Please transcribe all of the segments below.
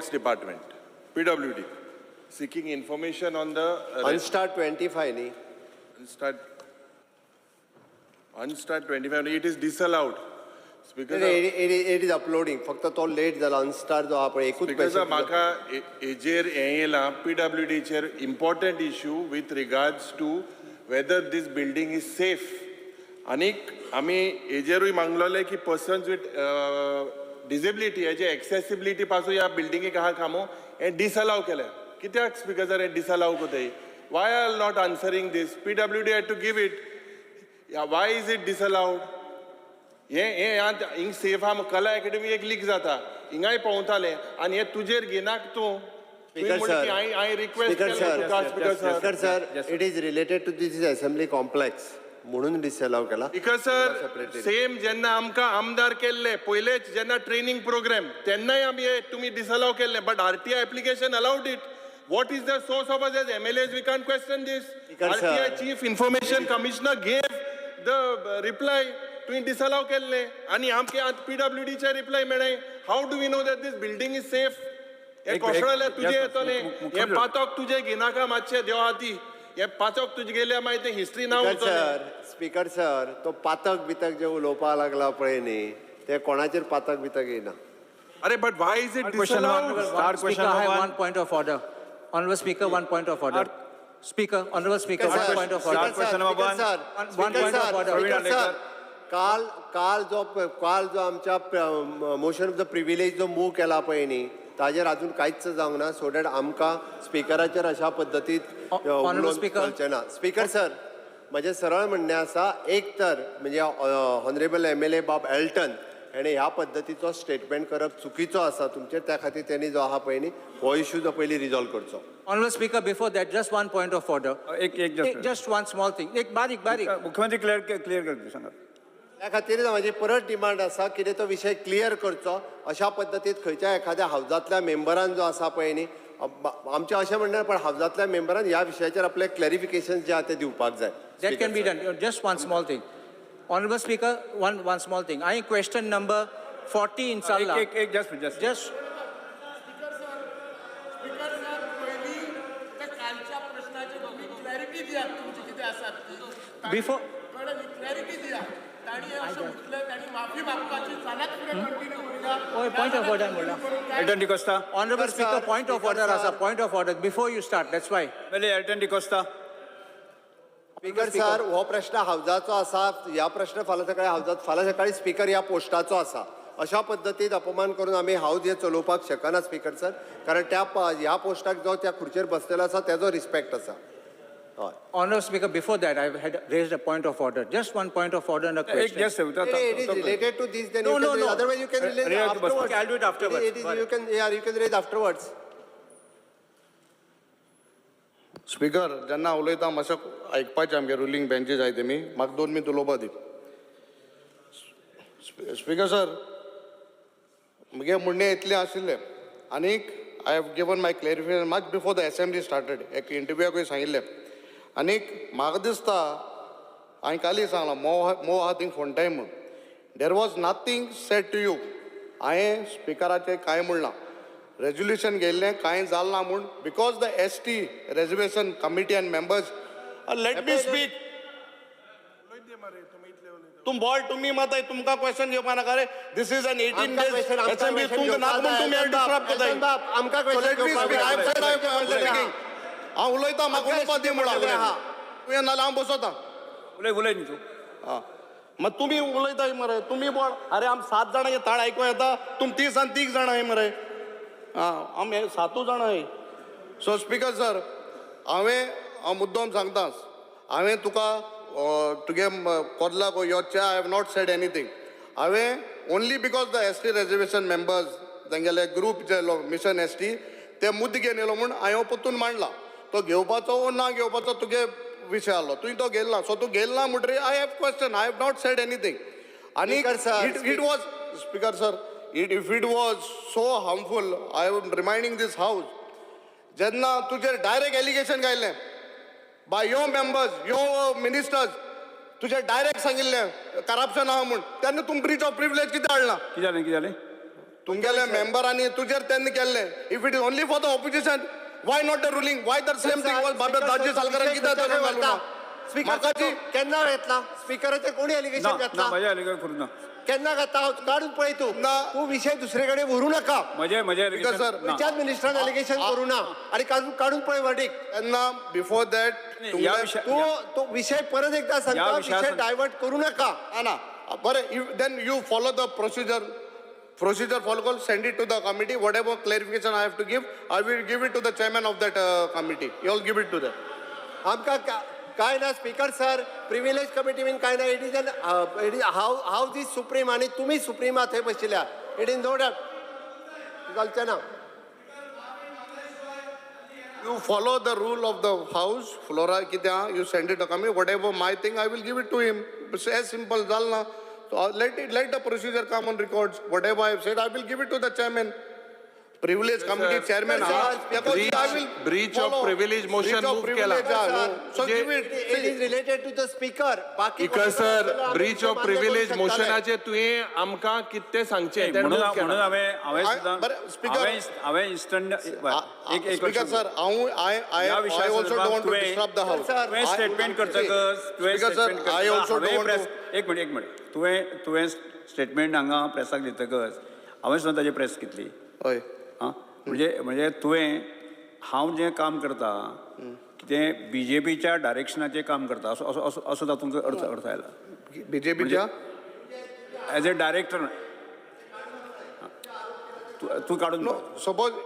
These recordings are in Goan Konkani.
Works Department, PWD, seeking information on the unstarred 25 न्ही? Unstarred, unstarred 25, it is disallowed. Speaker, it is uploading, फक्त तो लेट जाला. अनस्टार जो आहा पळय, एकूच because question. म्हाका हेजेर हें येयलां, पीडब्ल्यूडीचेर important issue with regards to whether this building is safe. आनीक आमी हेजेरूय मागलोले की पर्सन्स विथ डिजेबिलिटी हेजे एक्सेसिबिलिटी पासून ह्या बिल्डिंगेक आहा कामो हें डिसअलाव केलें. कित्याक स्पीकर सर हें डिसअलाव कोताय? Why are not answering this? PWD had to give it. Why is it disallowed? हे हे हिंग सेफ आहा, कला एकेडमी एक लीक जाता, हिंगाय पोंवताले आनी हे तुजेर घेनाक तूं. Speaker sir. हांवें रिक्वेस्ट Speaker केलें sir. तुका, speaker sir. Speaker sir, it is related to this assembly complex म्हणून डिसअलाव केला. Speaker sir, Separately. Same जेन्ना आमकां आमदार केल्ले पयलेच जेन्ना ट्रेनिंग प्रोग्राम, तेन्नाय आमी हे तुमी डिसअलाव केल्ले, but RTI application allowed it. What is the source of us as MLAs? We can't question this. Speaker sir. RTI chief information commissioner gave the reply. तुवें डिसअलाव केल्ले आनी आमकां आतां पीडब्ल्यूडीचे रिप्लाय मेळ्ळे. How do we know that this building is safe? हे कोसळ्ळे तुजें येतलें. हे पातक तुजें घेनाका मातशें देवा ती. हे पातक तुजें गेल्या मागीर तें हिस्ट्री ना स्पीकर उरतलें. सर, स्पीकर सर, तो पातक बितक जे उलोवपाक लागला पळय न्ही, ते कोणाचेर पातक बितक येयना. अरे, but why is it Question disallowed? number- Start question Speaker, I number have one. one point of order. Honorable Speaker, one point of order. Speaker, Honorable Speaker, one point of order. Start question number one. Sir, One point of order. Speaker Praveen sir, काल काल जो काल जो आमच्या मोशन ऑफ the privilege जो मूव केला पळय न्ही, ताजेर अजून कांयच जावंक ना. सो that आमकां स्पिकराचेर अशा पद्दतीन Honorable उलोवन Speaker. चलचें ना. स्पीकर सर, म्हजें सरळ म्हणणें आसा, एक तर म्हणजे ऑनरेबल एमएलए बाब एल्टन हेणें ह्या पद्दतीचो स्टेटमेंट करप चुकीचो आसा तुमचेर. त्या खातीर तेणी जो आहा पळय न्ही, हो इशू जो पयलीं रिजॉल्व करचो. Honorable Speaker, before that, just one point of order. एक एक just Just one small thing. एक बारीक बारीक. मुख्यमंत्री क्लिअर क्लिअर करते सांगा. त्या खातीर म्हाजी परत डिमांड आसा, कितें तो विशय क्लियर करचो. अशा पद्दतीन खंयच्या एखाद्या हावजांतल्या मेंबरान जो आसा पळय न्ही, आमचें अशें म्हणणें, पण हावजांतल्या मेंबरान ह्या विशयाचेर आपलें क्लॅरिफिकेशन जें आहा तें दिवपाक जाय. That can be done. Just one small thing. Honorable Speaker, one small thing. I question number 40 in एक Salla. एक एक just just Just speaker sir, पयलीं त्या कालच्या प्रश्नाची तुमी क्लॅरिटी दियात, तुमची कितें आसा ती. Before- कळ्ळें न्ही? क्लॅरिटी दियात. तांणी अशें म्हटलें, तांणी माफी मागपाची जाल्यार फुडें कंटिन्यू करुया. होय, point of order म्हणला. Elton D'Costa. Honorable Speaker, Speaker, sir, point of Speaker, order, sir. Asa, point of order. Before you start, that's why. पहिले एल्टन डिकोस्ता. स्पीकर सर, हो प्रश्न हावजाचो आसा. ह्या प्रश्न फाल्यां सकाळी हावजात, फाल्यां सकाळी स्पीकर ह्या पोस्टाचो आसा. अशा पद्दतीन अपमान करून आमी हावज हे चलोवपाक शकना स्पीकर सर, कारण त्या ह्या पोस्टाक जो त्या खुर्चेर बसलेलो आसा तेजो रिस्पेक्ट आसा, हय. Honorable Speaker, before that, I had raised a point of order. Just one point of order and a एक question. Just It is related to this, then No, you no, can raise. No. Otherwise, you can raise Raise afterwards. Okay, I'll do it afterwards. It is, you can, yeah, you can raise afterwards. Speaker, जेन्ना उलयता मातशें आयकपाचें. आमगे रुलींग बेंचीस आहाय तेमी म्हाका 2 मिनट उलोवपा दी. स्पीकर सर, म्हगे म्हणणें इतलें आशिल्लें आनीक I have given my clarification much before the assembly started. एक इंटरव्यूआकूय सांगिल्लें आनीक म्हाका दिसता हांवें कालय सांगलां, मोव मोव आहा थिंग फोंटाय म्हूण. There was nothing said to you. हांवें स्पिकराचें कांय म्हणलां, रेजोल्युशन घेयल्लें कांय जालें ना म्हूण, because the ST reservation committee and members, let me speak. तुम बॉल तुमी माताय, तुमकां क्वेश्चन घेवपा नाका रे. This is an 18 आमकां डेज question, आमकां असेंब्ली. question तुमकां नाका घेवपाक म्हूण तुमी जाय. डिस्टर्ब करताय. एल्टन बाब, आमकां So question let me घेवपाक speak. I have said I am जाय. speaking. हांव उलयता, म्हाका आमकां उलोवपा दी म्हणून. हा. तुवें नाल्यार हांव बसता. उलय उलय न्ही तूं. आं, मागीर तुमी उलयताय मरे, तुमी बोळ. अरे, आम सात जाणां ताळ आयको येता, तुम तीस आनी तीग जाणां मरे. आं, आमी सातूय जाणां. सो स्पीकर सर, हांवें हांव मुद्दम सांगता, हांवें तुका तुगे कोदलाक योचे I have not said anything. हांवें only because the ST reservation members तेंगेले ग्रूप जे मिशन एसटी ते मुद्दे घेवन येयलो म्हूण हांवें परतून मांडला. तो घेवपाचो वो ना घेवपाचो तुगे विशय आहलो. तुवें तो घेयला, सो तूं घेयला ना म्हणटरीर I have question. I have not said anything आनी Speaker sir, it was, speaker sir, it if it was so harmful, I am reminding this house, जेन्ना तुजेर डायरेक्ट एलिगेशन घायलें by your members, your ministers, तुजेर डायरेक्ट सांगिल्लें करप्शन आहा म्हूण, तेन्ना तुमी ब्रीच ऑफ प्रिविलेज कितें हाडला? कितें जालें, कितें जालें? तुमगेले मेंबरांनी तुजेर तेन्ना केल्ले. If it is only for the opposition, why not the ruling? Why the same thing was बाबा दाजी सालकारान कित्याक धरून घालूं ना? स्पीकर म्हाका जी केन्ना घेतला स्पीकराचेर कोणी एलिगेशन ना ना घेतला? म्हज्या allegation करूं ना. केन्ना घेतला? काडून पळय तूं. ना. तूं विशय दुसरे कडेन व्हरूं नाका. म्हजे म्हजे allegation sir, ना. खंयच्याच मिनिस्टरान एलिगेशन करूं ना आनी काडून पळय वर्डीक. तेन्ना बिफोर that ह्या विशया- तूं तो विशय परत एकदा सांगता, विशया विशय डायवर्ट करूं नाका. ना, बरें, then you follow the procedure. Procedure follow करून send it to the committee. Whatever clarification I have to give, I will give it to the chairman of that committee. You all give it to the आमकां काय ना स्पीकर सर, प्रिविलेज कमिटी बीन काय ना. It is an it is house is supreme आनी तुमी सुप्रीम आहा थंय बशिल्ल्या. It is no doubt चलचें ना. You follow the rule of the house, Flora कितें, you send it to committee. Whatever my thing, I will give it to him. As simple जाल ना. So let the procedure come on records. Whatever I have said, I will give it to the chairman. Privilege committee chairman Sir, हा, तेका I will breach of follow. Privilege motion Breach of move केला. privilege हा, न्हू. So जे- give it. It is related to the speaker. बाकी speaker sir, breach of privilege मोशनाचेर तुवें आमकां कितें सांगचें तें म्हणून move केला. म्हणून हांवें हांवें I- सुद्दां बरें, speaker- हांवें हांवें इन्स्टंट एक एक स्पीकर सर, हांव I I ह्या I विशया ऑल्सो संदर्भात don't want to तुवें- डिस्टर्ब the house. Sir, तुवें स्टेटमेंट करतकच तुवें speaker sir, statement I also हांवें don't press want एक मिनिट, एक मिनिट. तुवें तुवें स्टेटमेंट हांगा प्रेसाक दितकच हांवें सुद्दां ताजी प्रेस घेतली. हय. आं, म्हणजे म्हणजे तुवें हांव जें काम करता तें बी जे पीच्या डायरेक्शनाचें काम करता असो असो असो असो तातूंत अर्थ अर्थ आयला. बीजेपीच्या एज ए डायरेक्टर तूं तूं काडून No, suppose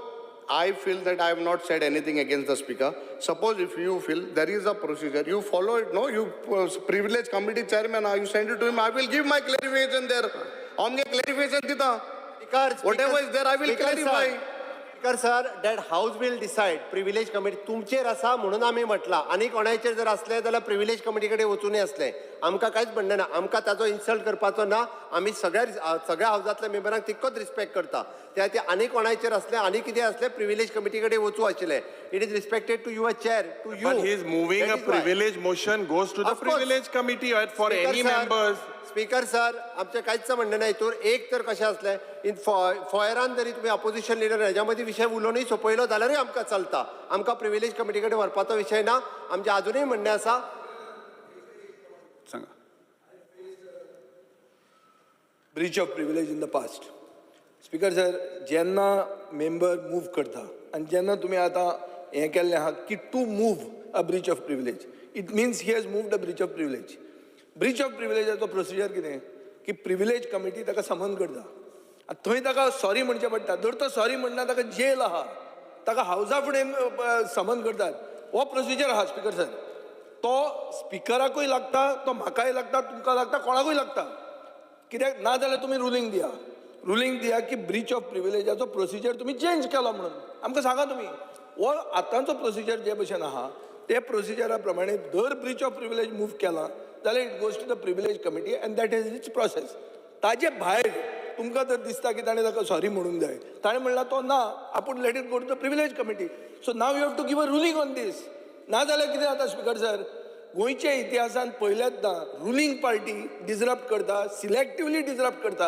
I feel that I have not said anything against the speaker. Suppose if you feel there is a procedure, you follow it, no? You privilege committee chairman, you send it to him, I will give my clarification there. हांव clarification दिता. Speaker, Whatever is there, I will clarify. Speaker sir, that house will decide. Privilege committee तुमचेर आसा म्हणून आमी म्हटलां. आनी कोणाचेर जर आसलें जाल्यार प्रिविलेज कमिटी कडेन वचूनय आसलें, आमकां कांयच म्हणणें ना. आमकां ताजो इन्सल्ट करपाचो ना. आमी सगळ्या सगळ्या हावजांतल्या मेंबरांक तितकोच रिस्पेक्ट करता. त्या खातीर आनी कोणाचेर आसलें आनी कितें आसलें प्रिविलेज कमिटी कडेन वचूं आशिल्लें. It is respected to your chair, to you. But he is moving a privilege motion goes to the Of course. Privilege committee for any members. Speaker sir, आमचें कांयच म्हणणें ना हितूर. एक तर कशें आसलें, इन फॉयरान जरी तुमी ऑपोजिशन लिडर हेज्या मदीं विशय उलोवनूय सोंपयलो जाल्यारूय आमकां चलता. आमकां प्रिविलेज कमिटी कडेन व्हरपाचो विशय ना. आमचें आजुनूय म्हणणें आसा. सांगा. Breach of privilege in the past. Speaker sir, जेन्ना मेंबर मूव करता आनी जेन्ना तुमी आतां हें केल्लें आहा की to move a breach of privilege, it means he has moved a breach of privilege. Breach of प्रिविलेजाचो procedure कितें की प्रिविलेज कमिटी ताका समन करता आनी थंय ताका सॉरी म्हणचें पडटा. जर तो सॉरी म्हणना ताका जेल आहा, ताका हावजा फुडें समन करतात. हो प्रोसिजर आहा स्पीकर सर. तो स्पिकराकूय लागता, तो म्हाकाय लागता, तुमकां लागता, कोणाकूय लागता. कित्याक ना जाल्यार तुमी रुलींग दिया, रुलींग दिया की ब्रीच ऑफ प्रिविलेजाचो प्रोसिजर तुमी चेंज केलो म्हणून आमकां सांगा तुमी. हो आतांचो प्रोसिजर जे भशेन आहा ते प्रोसिजरा प्रमाणे जर ब्रीच ऑफ प्रिविलेज मूव केला जाल्यार it goes to the privilege committee and that has its process. ताजे भायर तुमकां जर दिसता की ताणें ताका सॉरी म्हणूंक जाय, ताणें म्हणलां तो ना, आपूण let it go to the privilege committee. So now you have to give a ruling on this. ना जाल्यार कितें जाता स्पीकर सर, गोंयच्या इतिहासान पयल्याच रुलींग पार्टी डिजरप्ट करता, सिलेक्टिवली डिजरप्ट करता,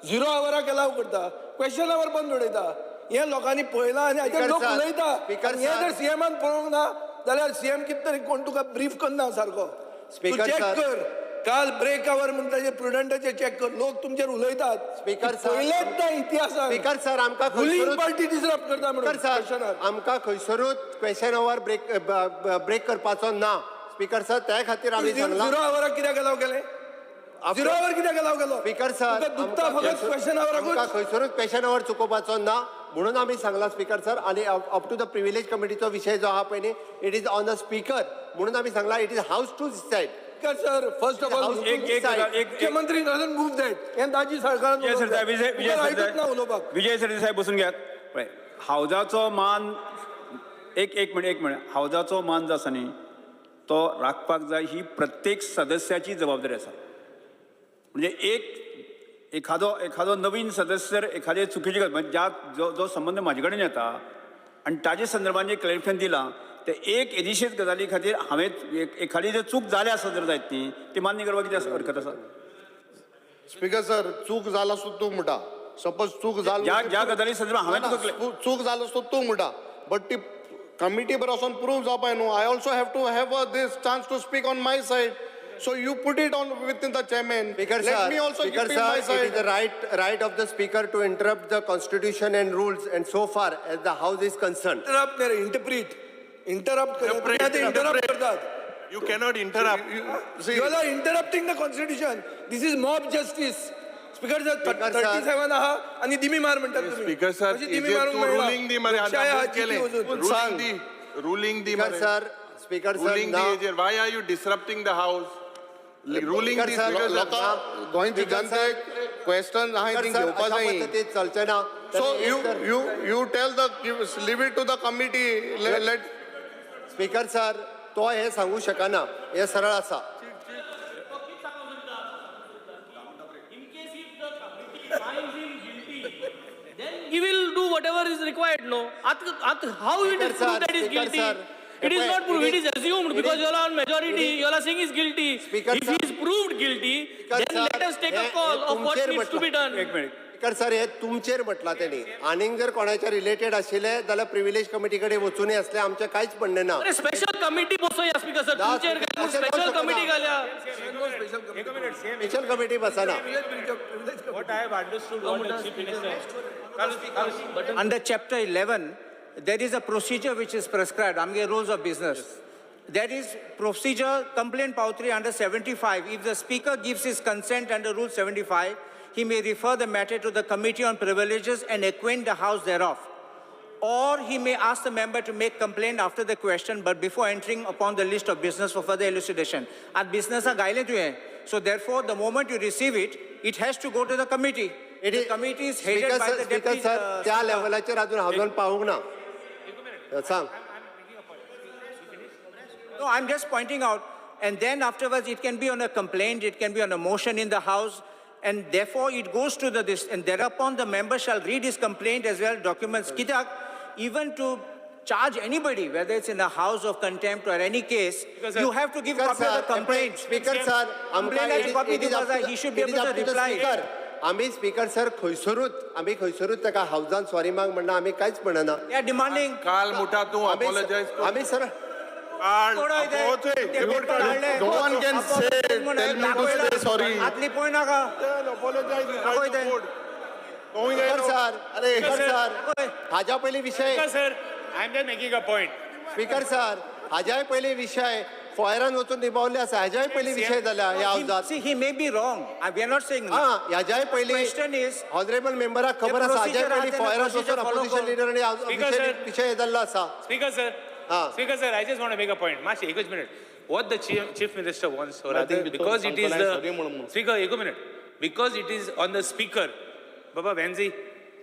झिरो आवराक एलाव करता, क्वेश्चन our बंद उडयता. हें लोकांनी पळयलां आनी हाचेर Speaker लोक sir, उलयता. Speaker आनी हें sir. जर सीएमान पळोवंक ना जाल्यार सीएम कितें तरी कोण तुका ब्रीफ करना सारको. तूं Speaker check sir. कर, काल ब्रेक our म्हणटा जे प्रुडंटाचे चॅक कर, लोक तुमचेर उलयतात. Speaker sir. पयलेंच ना इतिहासान स्पीकर सर, आमकां रुलींग खंयसरूच पार्टी डिजरप्ट करता म्हणून स्पीकर सर, question hour. आमकां खंयसरूच क्वेश्चन our break break करपाचो ना स्पीकर सर. त्या खातीर आमी सांगलां. झिरो आवराक कित्याक एलाव केलें? झिरो our कित्याक एलाव केलो? स्पीकर सर, तुका दुखता फकत क्वेश्चन आमकां आवराकूच. खंयसरूच क्वेश्चन our चुकोवपाचो ना म्हणून आमी सांगलां स्पीकर सर. आनी अप टू the privilege कमिटीचो विशय जो आहा पळय न्ही, it is on the speaker म्हणून आमी सांगलां. It is house to decide. Speaker sir, first of all House एक एक एक मुख्यमंत्री डजंट मूव that. हें दाजी सरकारान विजय सरदेसाय, विजय विजय रायटूच ना उलोवपाक. सरदेसाय, विजय सरदेसाय बसून घेयात. पळय, हावजाचो मान एक एक मिनिट, एक मिनिट. हावजाचो मान जो आसा न्ही तो राखपाक जाय, ही प्रत्येक सदस्याची जबाबदारी आसा. म्हणजे एक एखादो एखादो नवीन सदस्य जर एखादे चुकीची गजाल, म्हणजे ज्या जो जो संबंद म्हाजे कडेन येता आनी ताजे संदर्भान जें क्लॅरिफिकेशन दिलां ते एक येदीशेच गजाली खातीर हांवें एखादी जर चूक जाल्या आसत जर जायत न्ही, ती मान्य करपाक कितें हरकत आसा? स्पीकर सर, चूक जाला सुद्दां तूं म्हणटा. सपोज चूक जाल ज्या गजाली संदर्भात हांवें तुका चूक जाल आसतो तूं म्हणटा, बट ती कमिटी बरें वचोन प्रूव जावपा न्हू. I also have to have a this chance to speak on my side. So you put it on within the chairman. Speaker Let sir, me also Speaker give sir, my it side. is the right of the speaker to interrupt the constitution and rules, and so far as the house is concerned. Interrupt न्ही रे, interpret. Interrupt करतात. Interrupt करतात. You cannot interrupt. See, You all are interrupting the constitution. This is mob justice. Speaker sir, Speaker sir. 37 आहा आणि दिमी मार म्हणतात तुम्ही. स्पीकर सर, अशी दिमी हेजेर मारूंक तूं मेळना. रुलींग दी मरे. लोकशाय आहा जिती वचून. रुलींग दी, रुलींग दी Speaker मरे. sir, Speaker sir, ruling दी now हेजेर. Why are you disrupting the house? Ruling Speaker the sir, speaker sir. लोकां गोंयची Speaker sir, जनतेक क्वेश्चन आहाय Speaker ती sir, घेवपा अशा जाय. पद्दतीन चलचें ना. So you तर you you tell the leave it to the committee. Let speaker sir, तो हे सांगू शकना, हे सरळ आसा. In case if the committee finds him guilty, then he will do whatever is required, no? At, how it Speaker is proved sir, that he is Speaker guilty? sir, It is not proved, it is assumed it because is- you all are on majority, it is- you all are saying he is guilty. Speaker If sir, he is proved guilty, Speaker then sir, let us take a hey- call hey of what तुमचेर needs to be म्हटलां. done. एक मिनिट. स्पीकर सर, हे तुमचेर म्हटलां तेणी. आनीक जर कोणाच्या रिलेटेड आशिल्ले जाल्यार प्रिविलेज कमिटी कडेन वचूनय आसले, आमचें कांयच म्हणणें ना. अरे स्पेशल कमिटी बसोया स्पीकर सर, ना, तुमचेर speaker, अशें स्पेशल जावंक कमिटी शकना. घाल्या. स्पेशल कमिटी बसना. What I have understood what the chief minister. Under chapter 11, there is a procedure which is prescribed, आमगे rules of business. There is procedure, complaint पावत्री under 75. If the speaker gives his consent under rule 75, he may refer the matter to the committee on privileges and acquaint the house thereof. Or he may ask the member to make complaint after the question, but before entering upon the list of business for further elucidation. At business गायलें तुवें. So therefore, the moment you receive it, it has to go to the committee. It The is- committee is headed Speaker by sir, the speaker deputy. Sir, त्या लेवलाचेर अजून हांव पावूंक ना. सांग. No, I'm just pointing out, and then afterwards it can be on a complaint, it can be on a motion in the house, and therefore it goes to the this, and thereupon the member shall read his complaint as well, documents. Kitak, even to charge anybody, whether it's in a house of contempt or any case, you have to give Speaker copy of sir, the complaint. Speaker sir, आमकां Complaint copy दिवपाक जाय, he should be able to reply. Speaker, आमी स्पीकर सर खंयसरूच, आमी खंयसरूच ताका हावजान सॉरी माग म्हणना, आमी कांयच म्हणना. They are demanding. काल मुठा तूं apologize कर. आमी सर काल कोण ते? अपॉलोजायज. ते पेपर हाडले. No one can say, tell me to say sorry. आतली पळय नाका. Apologize. दाखय ते. स्पीकर सर, स्पीकर सर, हाज्या पयलीं विशय, Sir, I am just making a point. Speaker sir, हाज्याय पयलीं विशय फॉयरान वचून निभावले आसा. हाज्याय पयलीं विशय जाल्या ह्या हावजात. See, he may be wrong. We are not saying. हा, ह्याच्याय पयलीं Question is, honourable मेंबराक खबर आसा, हाज्याय procedure पयलीं आहा, फॉयरान procedure वचून follow opposition कर. लिडरांनी Speaker sir. विशय जाल्लो आसा. Speaker sir, Ah. Speaker sir, I just want to make a point. मातशें एकच minute. What the chief minister wants, or I rather, think because it is सांगतलो sorry म्हणून the म्हणून. speaker, एक minute. Because it is on the speaker. Baba Venzi,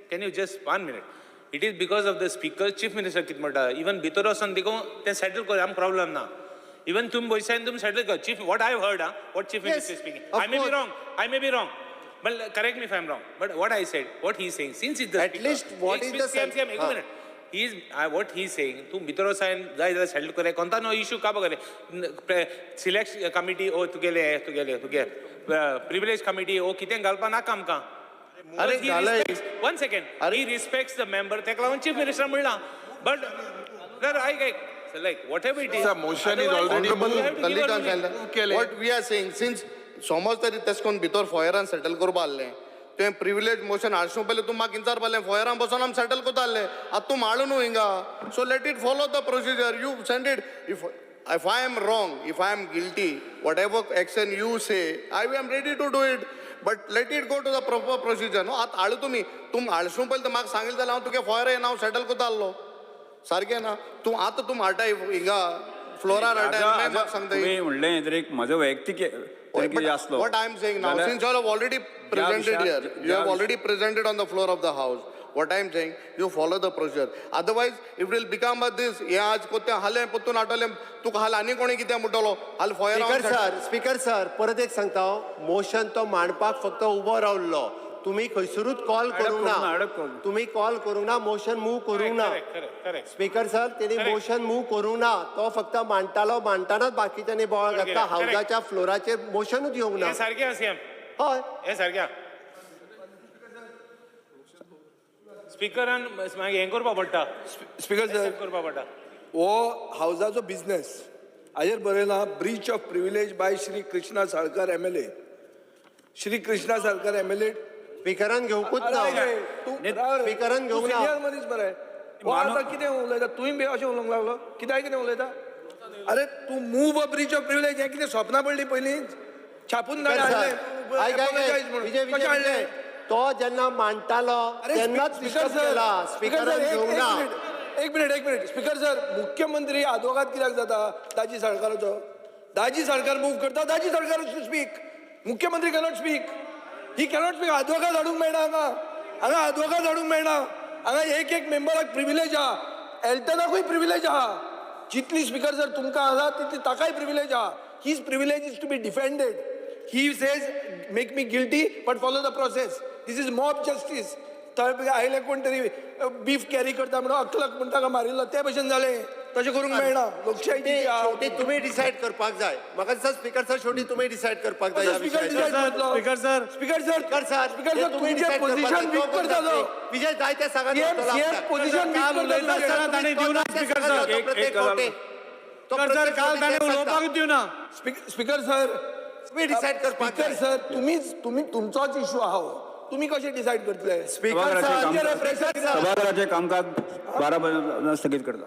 can you just 1 minute? It is because of the speaker, chief minister कित म्हणटा, even भितर वचोन देखून तें settle कर, आम problem ना. Even तुमी बयसान तुमी settle कर. Chief, what I have heard, what chief Yes, minister is speaking. of I may be course. wrong. I may be wrong. But correct me if I'm wrong. But what I said, what he is saying, since it's the At speaker, least what is the CM, CM, एक हा. minute. He is, what he is saying, तूं भितर वचून जाय जाल्यार सेटल कर, कोणता नो इशू का बघ सिलेक्ट कमिटी ओ तुगेले तुगेले तुगे प्रिविलेज कमिटी ओ कितें घालपा नाका आमकां. अरे घालय. One second, he respects the member, तेका लागून चीफ मिनिस्टर म्हणलां. बट सर आयक आयक, like whatever it is. Sir, motion is already Honorable moved. तल्लीकान सांगलें. What we are saying, since समज तरी तेश कोन भितर फॉयरान सेटल करपा आहलें, तुवें प्रिविलेज मोशन हाडशें पयलें तूं म्हाका इंचार पडलें फॉयरान बसोन आमी सेटल करता आहलें. आतां तूं माळू न्हू हिंगा. So let it follow the procedure. You send it. If I am wrong, if I am guilty, whatever action you say, I am ready to do it. But let it go to the proper procedure. न्हू आतां हाडू तुमी, तूं हाडशें पयलें म्हाका सांगलें जाल्यार हांव तुगे फॉयर येना, हांव सेटल करता आहलो. सारकें ना? तूं आतां तूं हाडटाय हिंगा फ्लोरार हाडटाय मागीर म्हाका सांगताय. तुमी म्हणलें तर एक म्हजो वैयक्तीक तरी कितें आसलो. What I am saying now, since you have already presented here, you have already presented on the floor of the house. What I am saying, you follow the procedure. Otherwise, it will become a this. हे आज कोत्या हालें पोत्तून आठवलें तुका हाल आनी कोणी कितें म्हणटलो हाल foyer. Speaker sir, speaker sir, परत एक सांगता हांव, मोशन तो मांडपाक फक्त उबो रावल्लो. तुमी खंयसरूच कॉल करूंक ना, तुमी कॉल करूंक ना, मोशन मूव करूंक ना. स्पीकर सर, तेणी मोशन मूव करूंक ना, तो फक्त मांडटालो, मांडटानाच बाकीच्यांनी बोवाळ घातला. हावजाच्या फ्लोराचेर मोशनूच येवंक ना. सारकें आसा. हय, हें सारकें. स्पिकरान मागीर हें करपा पडटा. स्पीकर सर, करपा पडटा. हो हावजाचो बिजनेस. हाजेर बरयलां breach of privilege by Shri Krishna Salkar MLA. Shri Krishna Salkar MLA. स्पिकरान घेवकूच ना. स्पिकरान घेवंक ना. सिनियर मनीस बरें. हो आतां कितें उलयता तुवें बी अशें उलोवंक लागलो कित्याक कितें उलयता. अरे तूं move a breach of privilege हें कितें स्वप्नां पडलीं पयलींच छापून ताणें हाडलें. आयक आयक Apologize म्हणून. विजय कशें विजय हाडलें? विजय तो जेन्ना मांडटालो अरे तेन्नाच स्पीकर डिस्टर्ब सर, केला. स्पीकर स्पिकरान सर, एक घेवंक एक ना. मिनिट, एक मिनिट, एक मिनिट. स्पीकर सर, मुख्यमंत्री आदवोगाद कित्याक जाता दाजी साळकाराचो? दाजी साळकार मूव करता, दाजी साळकार टू स्पीक. मुख्यमंत्री cannot speak, he cannot speak. आदवोगाद हाडूंक मेळना हांगा, हांगा आदवोगाद हाडूंक मेळना. हांगा एक एक मेंबराक प्रिविलेज आहा, एल्टनाकूय प्रिविलेज आहा. जितली स्पीकर सर तुमकां आसा तितली ताकाय प्रिविलेज आहा. His privilege is to be defended. He says make me guilty but follow the process. This is mob justice. थंय आयले कोण तरी बीफ कॅरी करता म्हणून अकलक म्हण ताका मारिल्लो ते भशेन जालें. तशें करूंक मेळना लोकशाही. शेवटी तुमी डिसायड करपाक जाय. म्हाका दिसता स्पीकर सर शेवटी तुमी डिसायड करपाक जाय ह्या स्पीकर विशयाचेर. डिसायड करतलो. Speaker sir. Speaker sir, speaker sir, speaker हे सर, तुमी तुमचें डिसायड करपाक पोझिशन जाय. वीक करता तो. विजय जाय ते सांगत सीएम वतलो सीएम आपल्याक. पोझिशन वीक काल करता उलयता तुमचें. आसतना ताणें दिवना स्पीकर सर. तो प्रत्येक फावटी. तो स्पीकर सर, प्रत्येक काल फावटी ताणें तेच सांगता. उलोवपाकूच दिवना. स्पीकर सर, तुमी डिसायड करपाक स्पीकर जाय. सर, तुम्हीच तुम्ही तुमचोच इशू आहा हो. तुम्ही कशें डिसायड करतले? स्पीकर सर, सभागृहाचे स्पीकर सर, सभागृहाचे कामकाज 12 वाजता स्थगीत करता.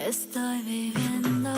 Estoy viviendo.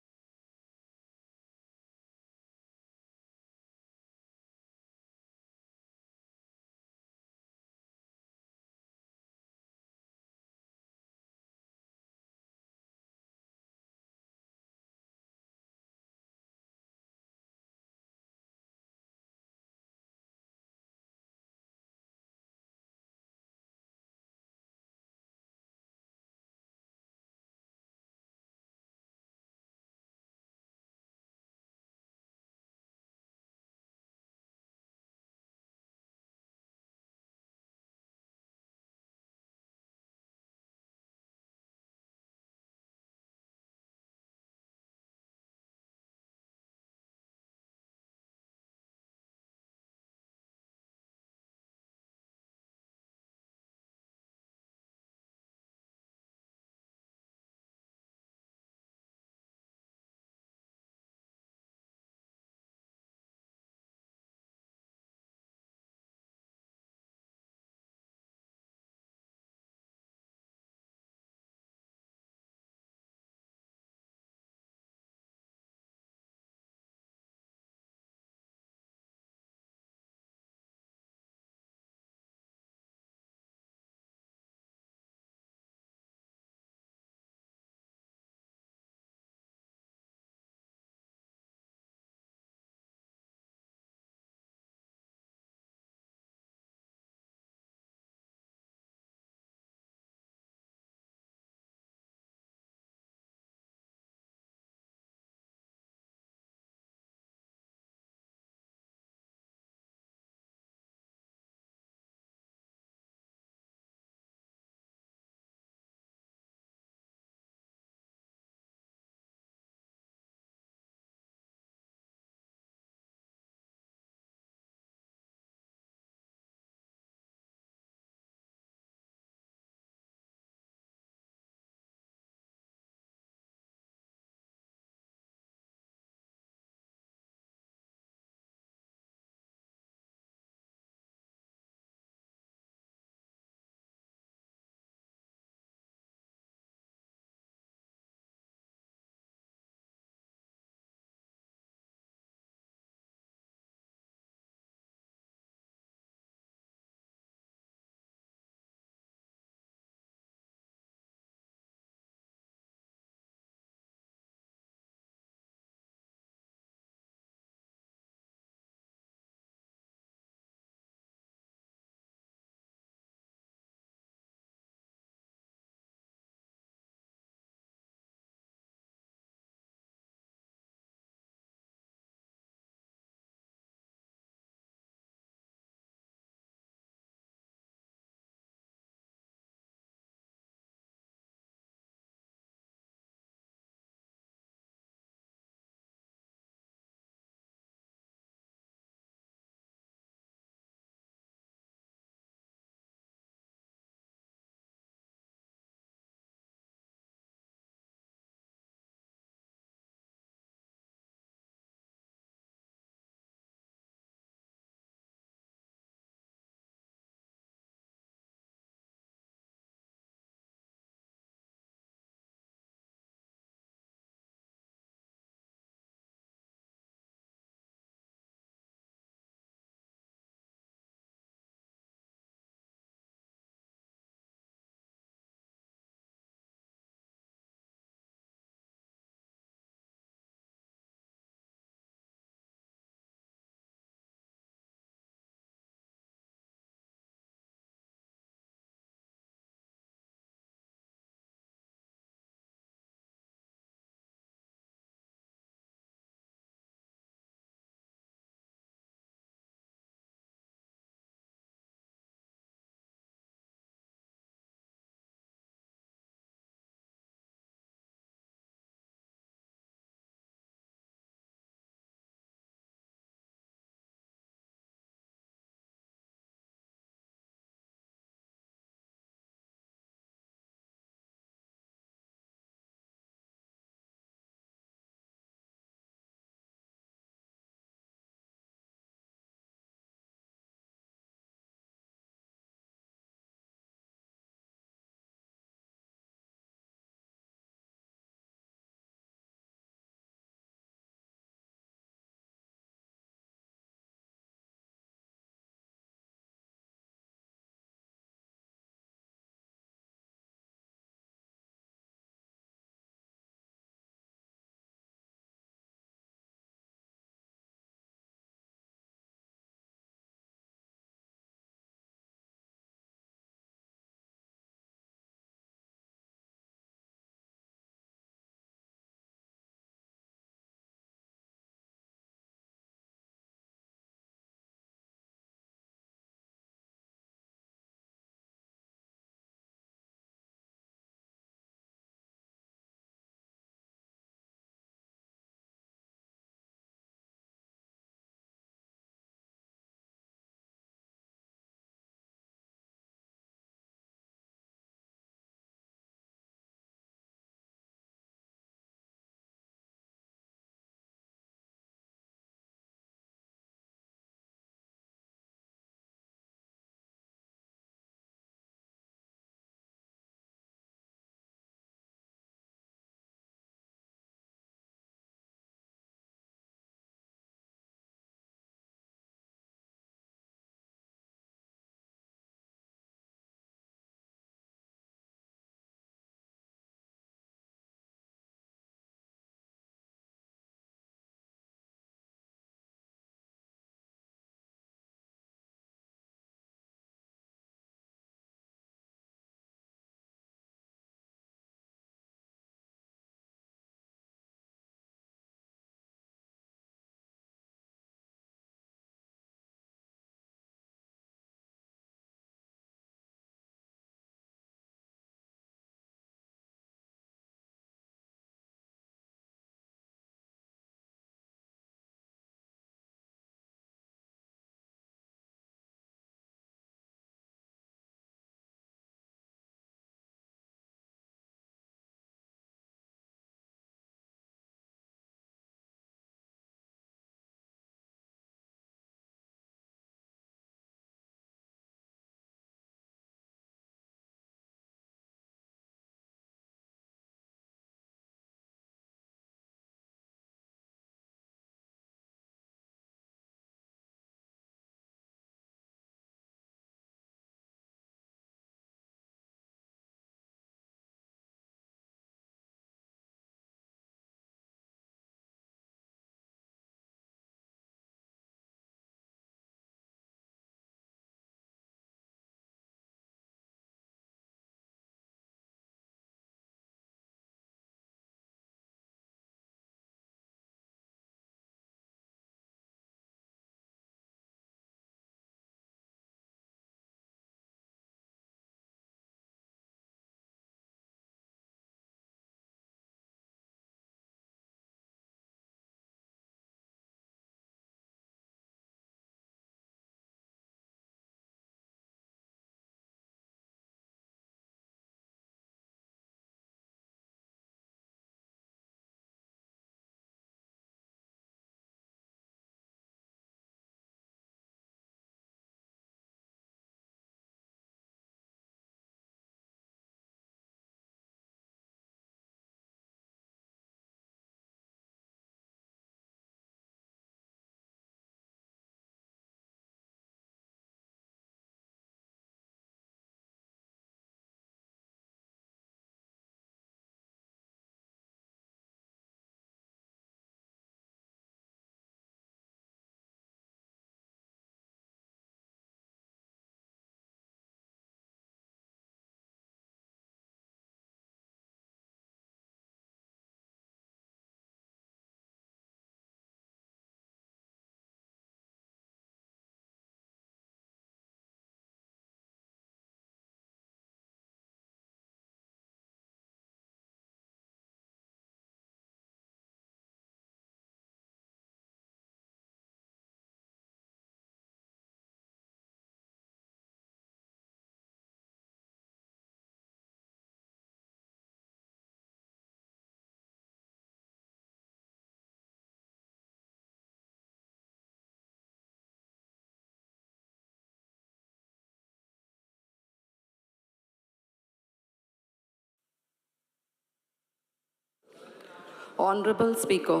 Honorable Speaker.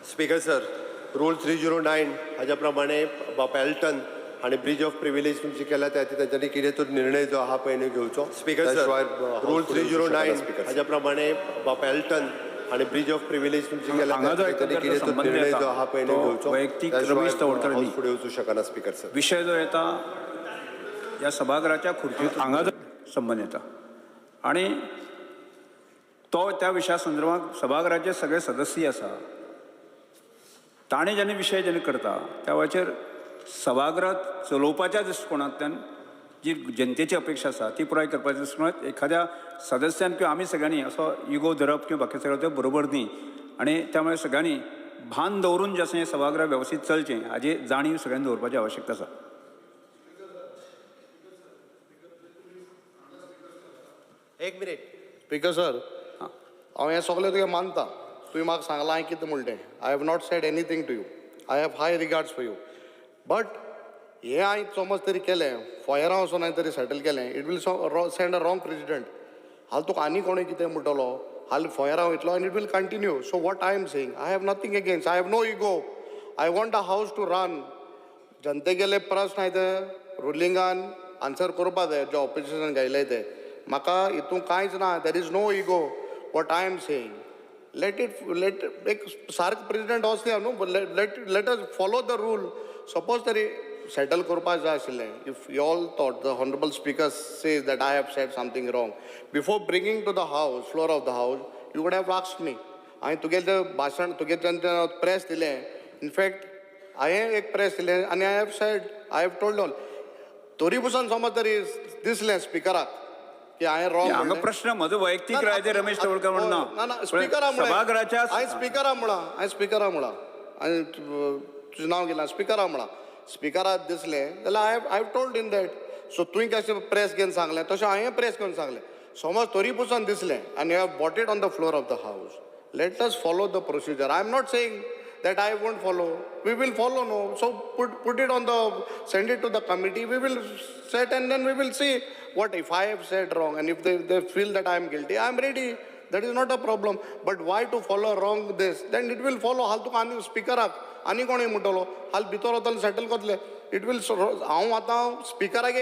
Speaker sir, rule 309 हाज्या प्रमाणे बाब एल्टन हांणी ब्रीच ऑफ प्रिविलेज तुमची केल्या, त्या खातीर तांच्यांनी कितें तो निर्णय जो आहा पळय न्हू घेवचो. स्पीकर सर, रूल 309 हाज्या प्रमाणे बाब एल्टन हांणी ब्रीच ऑफ प्रिविलेज तुमची केल्या, हांगा जो त्या खातीर तांच्यांनी एकाद्रो कितें तो संबंद निर्णय येता, जो आहा पळय न्हू तो घेवचो. वैयक्तीक त्या शिवाय रमेश तवडकर हाऊस न्ही. फुडें वचूं शकना स्पीकर सर. विशय जो येता ह्या सभाघराच्या खुर्चेत हांगा जो संबंद येता आनी तो त्या विशया संदर्भात सभाघराचे सगळे सदस्य आसा, ताणें जेन्ना विशय जेन्ना करता त्या वेळाचेर सभागृह चलोवपाच्या दृश्टिकोणांतल्यान जी जनतेची अपेक्षा आसा ती पुराय करपाच्या दृश्टिकोणांत एखाद्या सदस्यान किंवा आमी सगळ्यांनी असो इगो धरप किंवा बाकी सगळें तें बरोबर न्ही. आनी त्यामुळे सगळ्यांनी भान दवरून जें आसा हें सभागृह वेवस्थीत चलचें हाजी जाणीव सगळ्यांनी दवरपाची आवश्यकता आसा. एक मिनीट. स्पीकर सर, हांव हें सगळें तुगें मानता. तुवें म्हाका सांगलां हांवें कितें म्हणलें. I have not said anything to you. I have high regards for you, but हें हांवें समज तरी केलें, फोयरां वचोन हांवें तरी सेटल केलें, it will send a wrong precedent. हाल तुका आनी कोणूय कितें म्हणटलो, हाल फोयरां वयतलो आनी it will continue. So what I am saying, I have nothing against, I have no ego. I want a house to run. जनतेगेले प्रस्न आहाय ते रुलिंगान आन्सर करपा जाय, जे ऑपोजिशन घायले ते. म्हाका हितून कांयच ना, there is no ego. What I am saying, let it let एक सारको प्रेसिडेंट वचया न्हू, let us follow the rule. Suppose तरी सेटल करपाक जाय आशिल्लें. If you all thought the honourable speaker says that I have said something wrong, before bringing to the house, floor of the house, you would have asked me. हांवें तुगेलें भाशण, तुगे जेन्ना प्रेस दिलें, इनफॅक्ट हांवें एक प्रेस दिलें आनी I have said, I have told all. तरी पसून समज तरी दिसलें स्पिकराक की हांवें रॉंग. हांगा प्रश्न म्हजो वैयक्तीक राय ते रमेश तवडकर म्हणून ना ना, स्पिकरा सभाघराच्या हांवें स्पिकरा म्हळां, हांवें स्पिकरा म्हळां, हांवें तुजें नांव घेतलां, स्पिकरा म्हळां. स्पिकराक दिसलें जाल्यार I have told in that. So तुवें कशें प्रेस घेवन सांगलें तशें हांवें प्रेस घेवन सांगलें. समज तरी पसून दिसलें आनी you have brought it on the floor of the house, let us follow the procedure. I am not saying that I won't follow. We will follow, no. So put it on the, send it to the committee. We will set and then we will see what if I have said wrong, and if they feel that I am guilty, I am ready. That is not a problem. But why to follow wrong this? Then it will follow. हाल तुका आनी स्पिकराक आनी कोणूय म्हणटलो हाल भितर वतले सेटल करतले. It will, हांव आतां स्पिकराक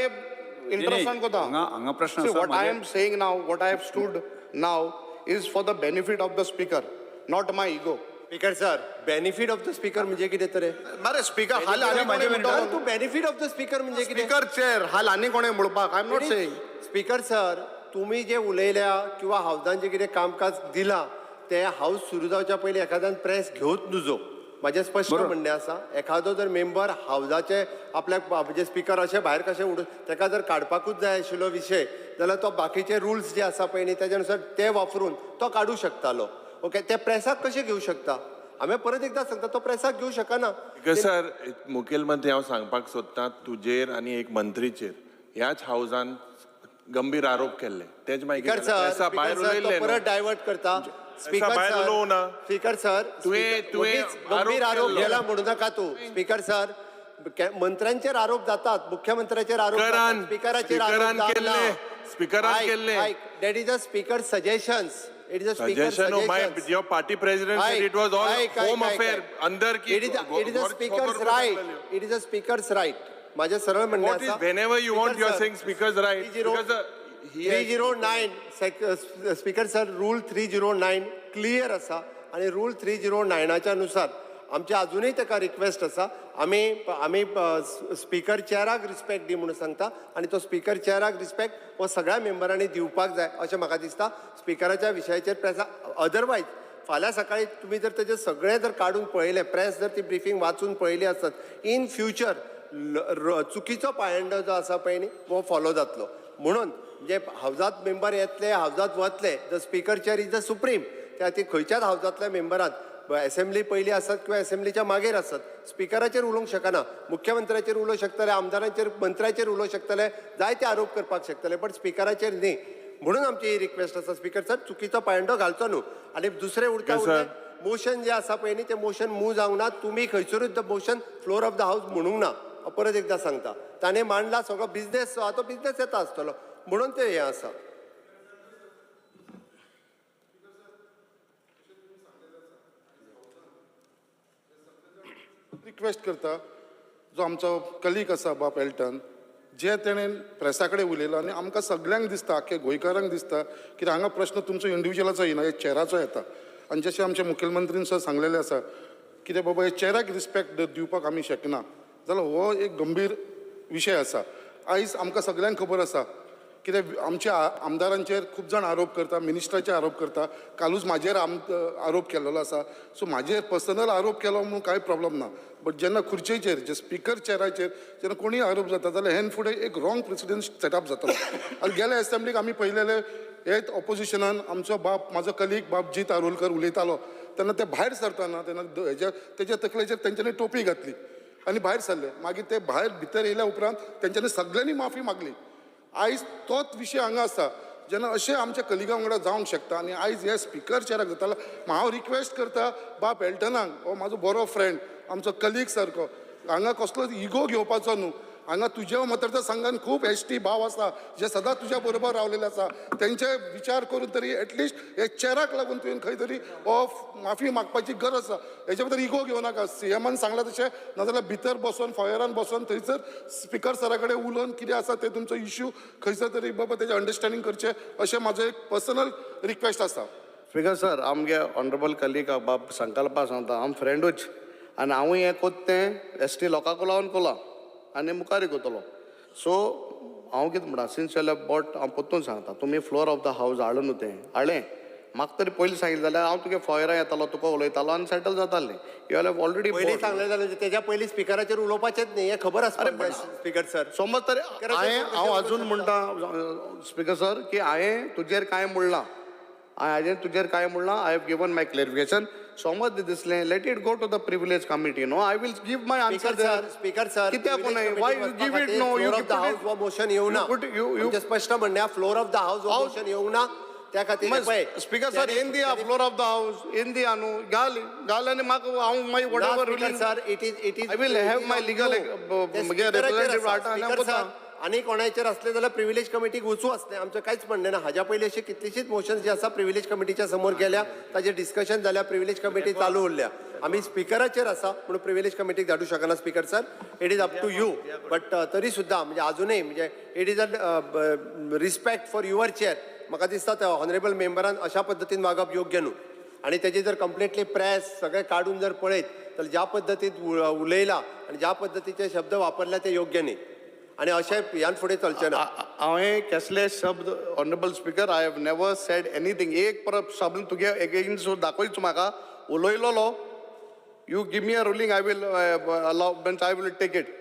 इंट्रस्टान कोता. हांगा प्रश्न See, आसा what I am saying now, what I have stood now is for the benefit of the speaker, not my ego. Speaker sir, benefit of the speaker म्हणजे कितें तर? मरे स्पीकर हाल आनी कोणें म्हणटलो? तूं बेनिफीट ऑफ the speaker म्हणजे कितें? स्पीकर चेअर हाल आनी कोणें म्हणपाक? I am not saying. Speaker sir, तुमी जे उलयल्या किंवा हावजान जे कितें कामकाज दिलां तें हावज सुरू जावच्या पयलीं एखाद्यान प्रेस घेवच नुजो. म्हाजें स्पश्ट म्हणणें आसा, एखादो जर मेंबर हावजाचे आपल्याक म्हणजे स्पीकर अशें भायर कशें उडोवन ताका जर काडपाकूच जाय आशिल्लो विशय जाल्यार तो बाकीचे रुल्स जे आसा पळय न्ही तेज्या नुसार ते वापरून तो काडूं शकतालो. ओके, ते प्रेसाक कशें घेवं शकता? हांवें परत एकदां सांगता, तो प्रेसाक घेवं शकना. सर, मुखेलमंत्री, हांव सांगपाक सोदतां तुजेर आनी एक मंत्रीचेर ह्याच हावजान गंभीर आरोप केल्ले, तेज मागीर स्पीकर सर, परत डायवर्ट करता. स्पीकर सर, स्पीकर सर, तुवें गंभीर आरोप केला म्हणू नाका तूं. स्पीकर सर, मंत्र्यांचेर आरोप जातात, मुख्यमंत्र्याचेर आरोप, स्पीकराचेर आरोप स्पीकरान केल्ले. That is a speaker suggestions. It is a speaker suggestion. My, your party president said it was all home affair. अंदर की. It is a speaker's right. It is a speaker's right. माझे सरळ म्हणणे आसा. Whenever you want, you are saying speaker's right. 309 speaker sir, rule 309 clear आसा आनी रूल 309च्या नुसार आमचे अजूनय ताका रिक्वेस्ट आसा. आमी आमी स्पीकर चेअराक रिस्पेक्ट दी म्हणून सांगता आनी तो स्पीकर चेअराक रिस्पेक्ट हो सगळ्या मेंबरांनी दिवपाक जाय अशें म्हाका दिसता. स्पिकराच्या विशयाचेर प्रेसा, अदरवायज फाल्यां सकाळी तुमी जर तेजें सगळें जर काडून पळयलें, प्रेस जर ती ब्रिफींग वाचून पळयली आसत, इन फ्युचर चुकीचो पायंडो जो आसा पळय न्ही हो फॉलो जातलो. म्हणून जे हावजात मेंबर येतले, हावजात वतले, the speaker chair is the supreme. त्या खातीर खंयच्याच हावजांतल्या मेंबरान असेंब्ली पयली आसत किंवा असेंब्लीच्या मागीर आसत स्पिकराचेर उलोवंक शकना. मुख्यमंत्र्याचेर उलोवंक शकतले, आमदारांचेर, मंत्र्याचेर उलोवंक शकतले, जायते आरोप करपाक शकतले, बट स्पिकराचेर न्ही. म्हणून आमची ही रिक्वेस्ट आसा स्पीकर सर, चुकीचो पायंडो घालचो न्हू. आनी दुसरें उरता उरलें मोशन जें आसा पळय न्ही तें मोशन मूव जावंक ना. तुमी खंयसरूच the motion floor of the house म्हणूंक ना. हांव परत एकदां सांगता, ताणें मांडला सगळो बिजनेस जो आहा तो बिजनेस येता आसतलो म्हणून तें हें आसा. रिक्वेस्ट करता, जो आमचो कलीग आसा बाब एल्टन, जे तेणेन प्रेसा कडेन उलयला आनी आमकां सगल्यांक दिसता, आख्खे गोंयकारांक दिसता की हांगा प्रश्न तुमचो इंडिविज्युअलाचो येना, हे चेराचो येता. आनी जशें आमच्या मुखेलमंत्रीन सुद्दां सांगलेलें आसा कितें बाबा हे चेराक रिस्पेक्ट दिवपाक आमी शकना जाल्यार हो एक गंभीर विशय आसा. आयज आमकां सगल्यांक खबर आसा कितें आमच्या आमदारांचेर खूब जाण आरोप करता, मिनिस्टराचेर आरोप करता, कालूच म्हाजेर आरोप केल्लो आसा. सो म्हाजेर पर्सनल आरोप केलो म्हणून कांय प्रॉब्लम ना, बट जेन्ना खुर्चेचेर जे स्पिकर चेराचेर जेन्ना कोणीय आरोप जाता जाल्यार हेन फुडें एक रॉंग प्रेसिडंट सेटअप जातलो. आनी गेल्या एसेंब्लीक आमी पळयलेले हेच ऑपोजिशनान आमचो बाब, म्हाजो कलीग बाब जीत आरोलकर उलयतालो तेन्ना ते भायर सरतना तेन्ना हेज्या तेज्या तकलेचेर तेंच्यांनी टोपी घातली आनी भायर सरले. मागीर ते भायर भितर येयल्या उपरांत तेंच्यांनी सगळ्यांनी माफी मागली. आयज तोच विशय हांगा आसा जेन्ना अशें आमच्या कलिगा वांगडा जावंक शकता आनी आयज हे स्पिकर चेराक जाता. हांव रिक्वेस्ट करता बाब एल्टनाक, हो म्हाजो बरो फ्रेंड, आमचो कलीग सारको, हांगा कसलोच इगो घेवपाचो न्हू. हांगा तुज्या मतदारसंघान खूब एस टी भाव आसा जे सदांच तुज्या बरोबर रावलेले आसा, तेंचे विचार करून तरी एटलिस्ट हे चेराक लागून तुवें खंय तरी हो माफी मागपाची गरज आसा. हेच्या भितर इगो घेवं नाका. सी एमान सांगलां तशें, नाजाल्यार भितर बसोन फॉयरान बसोन थंयसर स्पिकर सरा कडेन उलोवन कितें आसा तें तुमचो इश्यू खंयसर तरी बाबा तेजें अंडरस्टँडींग करचें, अशें म्हाजो एक पर्सनल रिक्वेस्ट आसा. स्पिकर सर, आमगे ऑनरेबल कलीग बाब संकल्पा सांगता, हांव फ्रेंडूच आनी हांवूय हें कोत्ता तें एस टी लोकांक लावन कोलां आनी मुखार कोतलो. सो हांव कितें म्हणटा, सिन्स you have bought, हांव परतून सांगता, तुमी फ्लोर ऑफ the हावज हाडून न्हू तें हाडलें, म्हाका तरी पयलीं सांगिल्लें जाल्यार हांव तुगे फॉयरा येतालो, तुका उलयतालो आनी सेटल जातालें. You have already पयलीं सांगलें जाल्यार तेज्या पयलीं स्पिकराचेर उलोवपाचेंच न्ही, हें खबर आसपाक जाय स्पिकर सर. समज तरी हांवें, हांव अजून म्हणटा स्पिकर सर की हांवें तुजेर कांय म्हणलां, हांवें तुजेर कांय म्हणलां, I have given my clarification. समज दिसलें, let it go to the privilege committee, no, I will give my answer. Speaker sir, speaker sir, कित्याक न्हय, why you give it, no, you of the house हो मोशन येवना. आमचें स्पश्ट म्हणणें, फ्लोर ऑफ the house हो मोशन येवंक ना, त्या खातीर पळय स्पिकर सर, येन दिया फ्लोर ऑफ the house, येन दिया न्हू, घाल घाल आनी म्हाका हांव मागीर whatever speaker sir, it is I will have my legal, म्हगे रिप्रेझेंटेटिव्ह हाडटा आनी हांव कोता. आनी कोणाचेर आसलें जाल्यार प्रिविलेज कमिटीक वचूं आसलें, आमचें कांयच म्हणणें ना. हाज्या पयलीं अशी कितलीशीच मोशन्स जी आसा प्रिविलेज कमिटीच्या समोर गेल्या, ताजेर डिस्कशन जाल्या, प्रिविलेज कमिटी चालू उरल्या. आमी स्पिकराचेर आसा म्हणून प्रिविलेज कमिटीक धाडूं शकना speaker sir, it is up to you. But तरी सुद्दां म्हणजे आजुनूय म्हणजे it is a respect for your chair. म्हाका दिसता त्या ऑनरेबल मेंबरान अशा पद्दतीन वागप योग्य न्हू. आनी तेजी जर कंप्लिटली प्रेस सगळें काडून जर पळयत जाल्यार ज्या पद्दतीन उलयला आनी ज्या पद्दतीचे शब्द वापरल्या ते योग्य न्ही, आनी अशें ह्यान फुडें चलचें ना. हांवें कसले शब्द, honourable speaker, I have never said anything. एक परत शब्द तुगे एगेन्स्ट दाखयच म्हाका उलयलोलो, you give me a ruling, I will allow, means I will take it.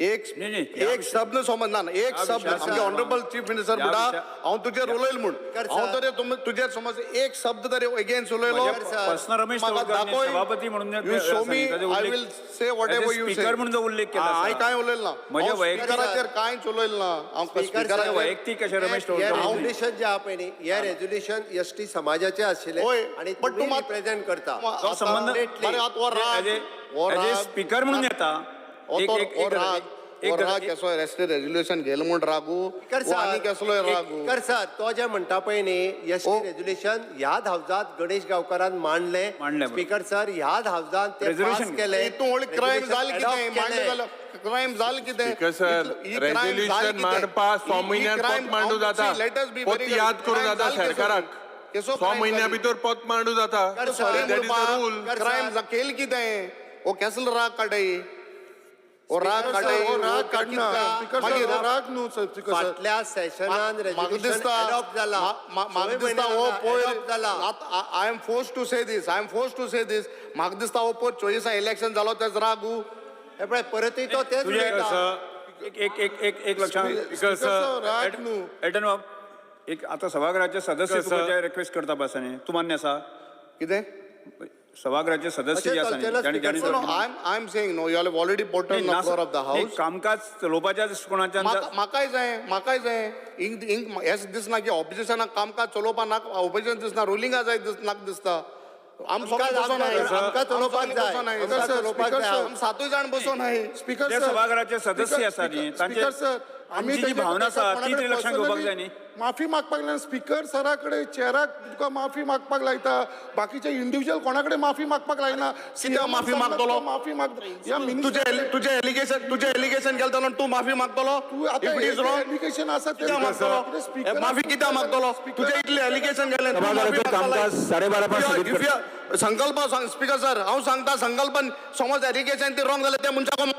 एक न्ही, न्ही, ह्या एक शब्द समज ना, एक ह्या शब्द विशयाचो आमचे ऑनरेबल चीफ मिनिस्टर ह्या म्हणटा विशया- हांव तुजेर उलयल म्हूण, स्पिकर हांव सर. तरी तुजेर समज एक शब्द तरी एगेन्स्ट उलयलो, सर. पर्सनल रमेश म्हाका तवडकार न्ही, दाखय. सभापती म्हणून you show me, I will say whatever you say. Speaker म्हणून जो उल्लेख केला हांवें कांय उलयल ना, म्हज्या हांव वैयक्तीक- स्पिकराचेर कांयच उलयल ना, हांव स्पिकर स्पिकराचेर वैयक्तीक अशें रमेश हे तवडकार म्हणून. रेझोल्युशन जे आहा पळय न्ही, हे रेझोल्युशन एस टी समाजाचे आशिल्ले होय, आनी but तुमी तूं मात- रिप्रेझेंट करता. तो संबंध मरे आतां हो राग, हो एज ए राग- स्पीकर म्हणून येता. हो एक तो- एक हो एक राग, एक हो राग कसो एस टी रेझोल्युशन घेल म्हूण रागू, स्पिकर हो आनी कसलोय रागू. स्पिकर सर, तो जे म्हणटा पळय न्ही एस टी रेझोल्युशन ह्याच हावजात गणेश गांवकारान मांडलें. मांडलें, बरोबर. स्पिकर सर, ह्याच हावजान ते पास Resolution. केलें. हितून व्हडली क्रायम जाल कितें मांडलें जाल्यार क्रायम जाल कितें? स्पीकर सर, रेझोल्युशन मांडपा 6 म्हयन्यान पोत मांडू जाता. पोत याद करूं जाता सरकाराक. 6 म्हयन्या भितर पोत मांडू जाता. That is the rule. Crime केल कितें? हो कसलो राग काडय, हो राग काडय, हो राग काडना स्पिकर सर, हो राग न्हू स्पिकर सर. फाटल्या सेशनान म्हाका रेझोल्युशन दिसता एडॉप्ट जाला, म्हाका दिसता हो पयर जाला. I am forced to say this, I am forced to say this. म्हाका दिसता हो पयर 24 इलेक्शन जालो तेच रागू. हे पळय परतूय तो तेच तुजें उलयता. एक एक एक एक एक लक्षात स्पिकर सर, राग न्हू. एल्टन बाब, एक आतां सभाघराचे सदस्य तुका जे रिक्वेस्ट करता पळय आसा न्ही, तूं मान्य आसा? कितें? सभाघराचे सदस्य जे आसा न्ही, अशें चलचें ना, जाणी जाणी speaker I am saying no, you have already put on the floor of the house. कामकाज चलोवपाच्या दृश्टिकोणाच्यान म्हाकाय जाय, म्हाकाय जाय इंक इंक हें दिसना की ऑपोजिशनाक कामकाज चलोवपा नाका, ऑपोजिशन दिसना, रुलिंगा जाय नाका दिसता. आम सगळीं बसोन आहाय. आमकां चलोवपाक जाय. आमकां चलोवपाक जाय. आम सातूय जाण बसोन आहाय. स्पीकर जे सभाघराचे सदस्य आसा न्ही, तांचे स्पीकर सर, आमी तांची जी भावना आसा ती तरी लक्षांत घेवपाक जाय न्ही. माफी मागपाक लायना. स्पीकर सरा कडेन, चेराक तुका माफी मागपाक लायता, बाकीचे इंडिव्हिज्युअल कोणा कडेन माफी मागपाक लायना. कित्याक माफी मागतलो? माफी माग या तुजें तुजें एलिगेशन, तुजें एलिगेशन केलें जाल्यार तूं माफी मागतलो? तूं आतां If it is wrong, allegation आसा तें कित्याक मागतलो? स्पीकर माफी कित्याक मागतलो? तुजें इतलें एलिगेशन केलें, तूं माफी सभाघराचें मागतलो? कामकाज 12:30 स्थगीत If you- Sankalp speaker sir, हांव सांगता, संकल्पन समज एलिगेशन ती रॉंग जाल्यार त्या मनशाक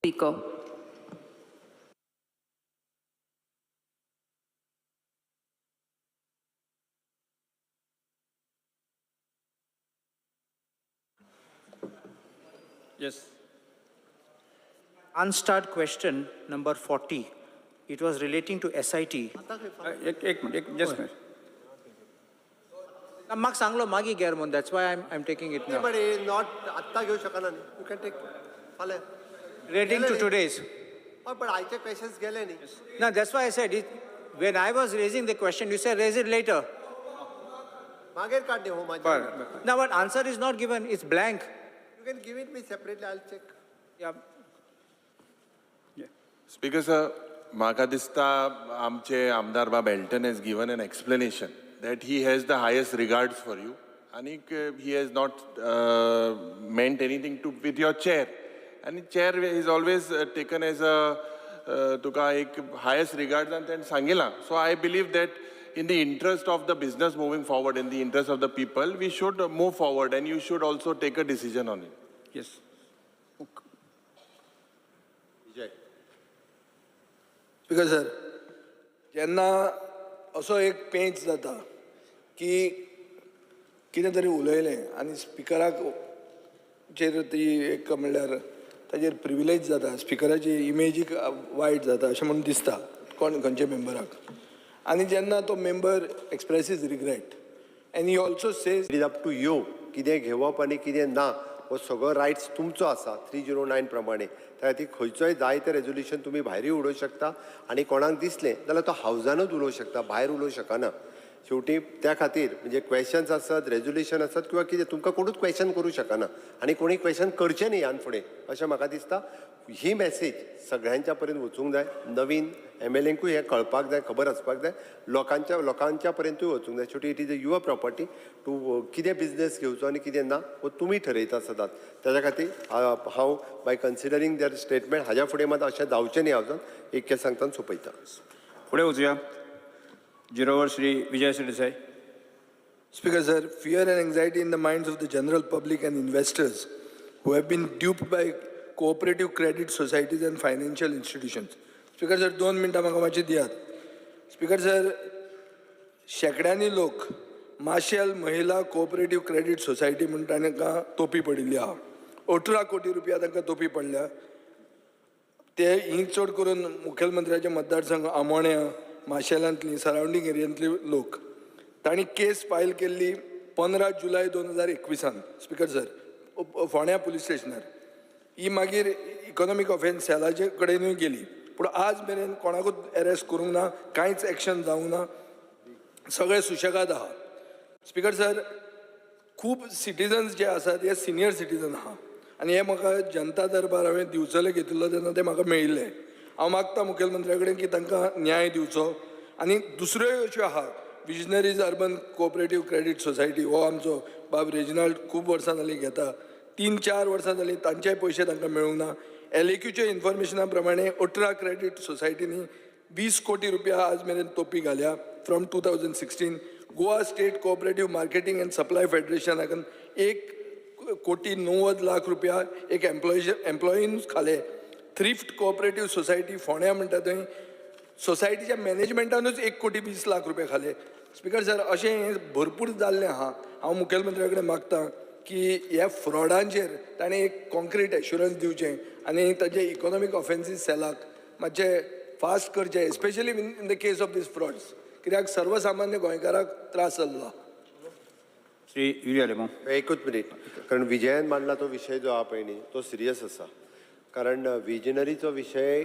Speaker. Yes. Unstarred question number 40. It was relating to SIT. एक एक मिनिट, एक जस्ट मिनिट. म्हाका सांगलो मागीर घेर म्हणून, that's why I am taking it now. But not आत्ता घेऊ शकना न्ही. You can take फाल्यां. Relating to today's. हय, पण आयचे क्वेश्चन्स गेले न्ही. No, that's why I said it. When I was raising the question, you said raise it later. मागीर काड न्ही हो माझे. बरं. Now, but answer is not given. It's blank. You can give it me separately, I check. Yeah. Speaker sir, म्हाका दिसता आमचे आमदार बाब Elton has given an explanation that he has the highest regards for you आनीक he has not meant anything to with your chair आनी chair is always taken as a तुका एक हायस्ट रिगार्ड्स आनी तेणें सांगिलां. So I believe that in the interest of the business moving forward, in the interest of the people, we should move forward and you should also take a decision on it. Yes. Vijay. Speaker sir, जेन्ना असो एक पेंच जाता की कितें तरी उलयलें आनी स्पिकराक चेर ती एक म्हणल्यार ताजेर प्रिविलेज जाता, स्पिकराची इमेजीक वायट जाता अशें म्हणून दिसता कोण खंयच्या मेंबराक. आनी जेन्ना तो member expresses regret and he also says it is up to you कितें घेवप आनी कितें ना हो सगळो रायट्स तुमचो आसा 309 प्रमाणे. त्या खातीर खंयचोय जाय तें रेजोल्युशन तुमी भायरूय उडोवंक शकता आनी कोणाक दिसलें जाल्यार तो हावजानूच उलोवंक शकता, भायर उलोवंक शकना. शेवटी त्या खातीर म्हणजे क्वेशन्स आसत, रेजोल्युशन आसत किंवा कितें, तुमकां कोणूच क्वेशन करूं शकना आनी कोणी क्वेशन करचें न्ही ह्यान फुडें अशें म्हाका दिसता. ही मॅसेज सगळ्यांच्या पर्यंत वचूंक जाय, नवीन एमएलएंकूय हें कळपाक जाय, खबर आसपाक जाय, लोकांच्या पर्यंतूय वचूंक जाय. शेवटी it is a your property to कितें बिजनेस घेवचो आनी कितें ना हो तुमी ठरयता सदांच. ताच्या खातीर हांव बाय कन्सिडरींग there statement हाज्या फुडें मात अशें जावचें न्ही हांव एक सांगता सोंपयता. फुडें वचुया. Zero Shri Vijay Sardesai. Speaker sir, fear and anxiety in the minds of the general public and investors who have been duped by cooperative credit societies and financial institutions. Speaker sir, 2 मिनटां म्हाका मातशी दियात. स्पीकर सर, शेंकड्यांनी लोक माशेल महिला कोऑपरेटीव क्रेडीट सोसायटी म्हूण तांकां तोपी पडिल्ली आहा. 18 कोटी रुपया तांकां तोपी पडल्या. ते ही चड करून मुखेलमंत्र्याचे मतदारसंघ आमोण्या, माशेलांतली, सरावंडींग एरियांतली लोक. तांणी केस फायल केल्ली 15 जुलय 2021 स्पीकर सर, फोंड्या पुलीस स्टेशनार. ही मागीर इकॉनॉमीक ऑफेन्स सेलाचे कडेनूय गेली, पूण आज मेरेन कोणाकूच एरेस्ट करूंक ना, कांयच एक्शन जावंक ना, सगळे सुशेगाद आहा. स्पीकर सर, खूब सिटीजन्स जे आसात हे सिनियर सिटीजन आहा आनी हे म्हाका जनता दरबार हांवें दिवचले घेतिल्लो तेन्ना ते म्हाका मेळिल्ले. हांव मागता मुखेलमंत्र्या कडेन की तांकां न्याय दिवचो. आनी दुसऱ्योय अश्यो आहा, visionaries urban cooperative credit society हो आमचो बाब रेजिनाल्ड खूब वर्सां जालीं घेता, 3-4 वर्सां जालीं तांचेय पयशे तांकां मेळूंक ना. LAQच्या इन्फॉर्मेशना प्रमाणे 18 क्रेडीट सोसायटींनी 20 कोटी रुपया आज मेरेन तोपी घाल्या from 2016. Goa state cooperative marketing and supply फेडरेशनाक 1,90,00,000 रुपया एक एम्प्लॉईनूच खाले. थ्रिफ्ट कोऑपरेटीव सोसायटी फोंड्या म्हणटा थंय सोसायटीच्या मॅनेजमेंटानूच 1,20,00,000 रुपया खाले. स्पीकर सर, अशें हें भरपूर जाल्लें आहा. हांव मुखेलमंत्र्या कडेन मागता की ह्या फ्रॉडांचेर ताणें एक कॉन्क्रीट एश्युरन्स दिवचें आनी ताजे इकॉनॉमीक ऑफेन्सीस सेलाक मातशें फास्ट करचें, especially in the case of these frauds, कित्याक सर्वसामान्य गोंयकाराक त्रास जाल्लो. श्री युरी आलेमांव. एकूच मिनीट, कारण विजयान मांडला तो विशय जो आहा पळय न्ही तो सिरियस आसा. कारण विजनरीचो विशय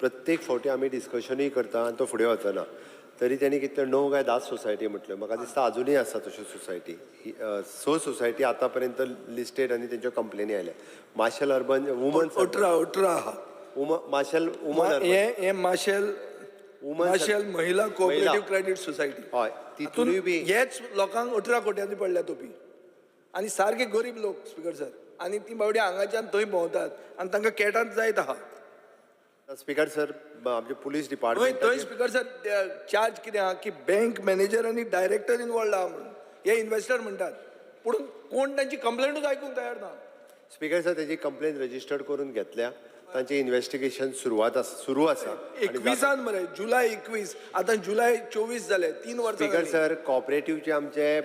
प्रत्येक फावटी आमी डिस्कशनूय करता आनी तो फुडें वचना. तरी तेणी कितले 9 काय 10 सोसायटी म्हटल्यो, म्हाका दिसता आजुनूय आसा तश्यो सोसायटी. 6 सोसायटी आतां पर्यंत लिस्टेड आनी तेंच्यो कंप्लेनी आयल्या. माशेल अर्बन वुमन 18 आहा. माशेल वुमन हे माशेल माशेल महिला कोऑपरेटीव क्रेडीट सोसायटी, हय, तितूनय बी हेच लोकांक 18 कोट्यांनी पडल्या तोपी. आनी सारके गरीब लोक स्पीकर सर, आनी ती बावडी हांगाच्यान थंय भोंवतात आनी तांकां कॅटांत जायत आहा. स्पीकर सर, आमचे पुलीस डिपार्टमेंट थंय स्पीकर सर चार्ज कितें आहा की बँक मॅनेजर आनी डायरेक्टर इनवॉल्ड आहा म्हणून हे इन्वेस्टर म्हणटात, पूण कोण तांची कंप्लेंटूच आयकूंक तयार ना. स्पीकर सर, तेजी कंप्लेन रजिस्टर्ड करून घेतल्या, तांचे इन्वेस्टिगेशन सुरू आसा. 21 मरे, जुलय 21, आतां जुलय 24 जाले, 3 वर्सां. स्पीकर सर, कॉपरेटिवचे आमचे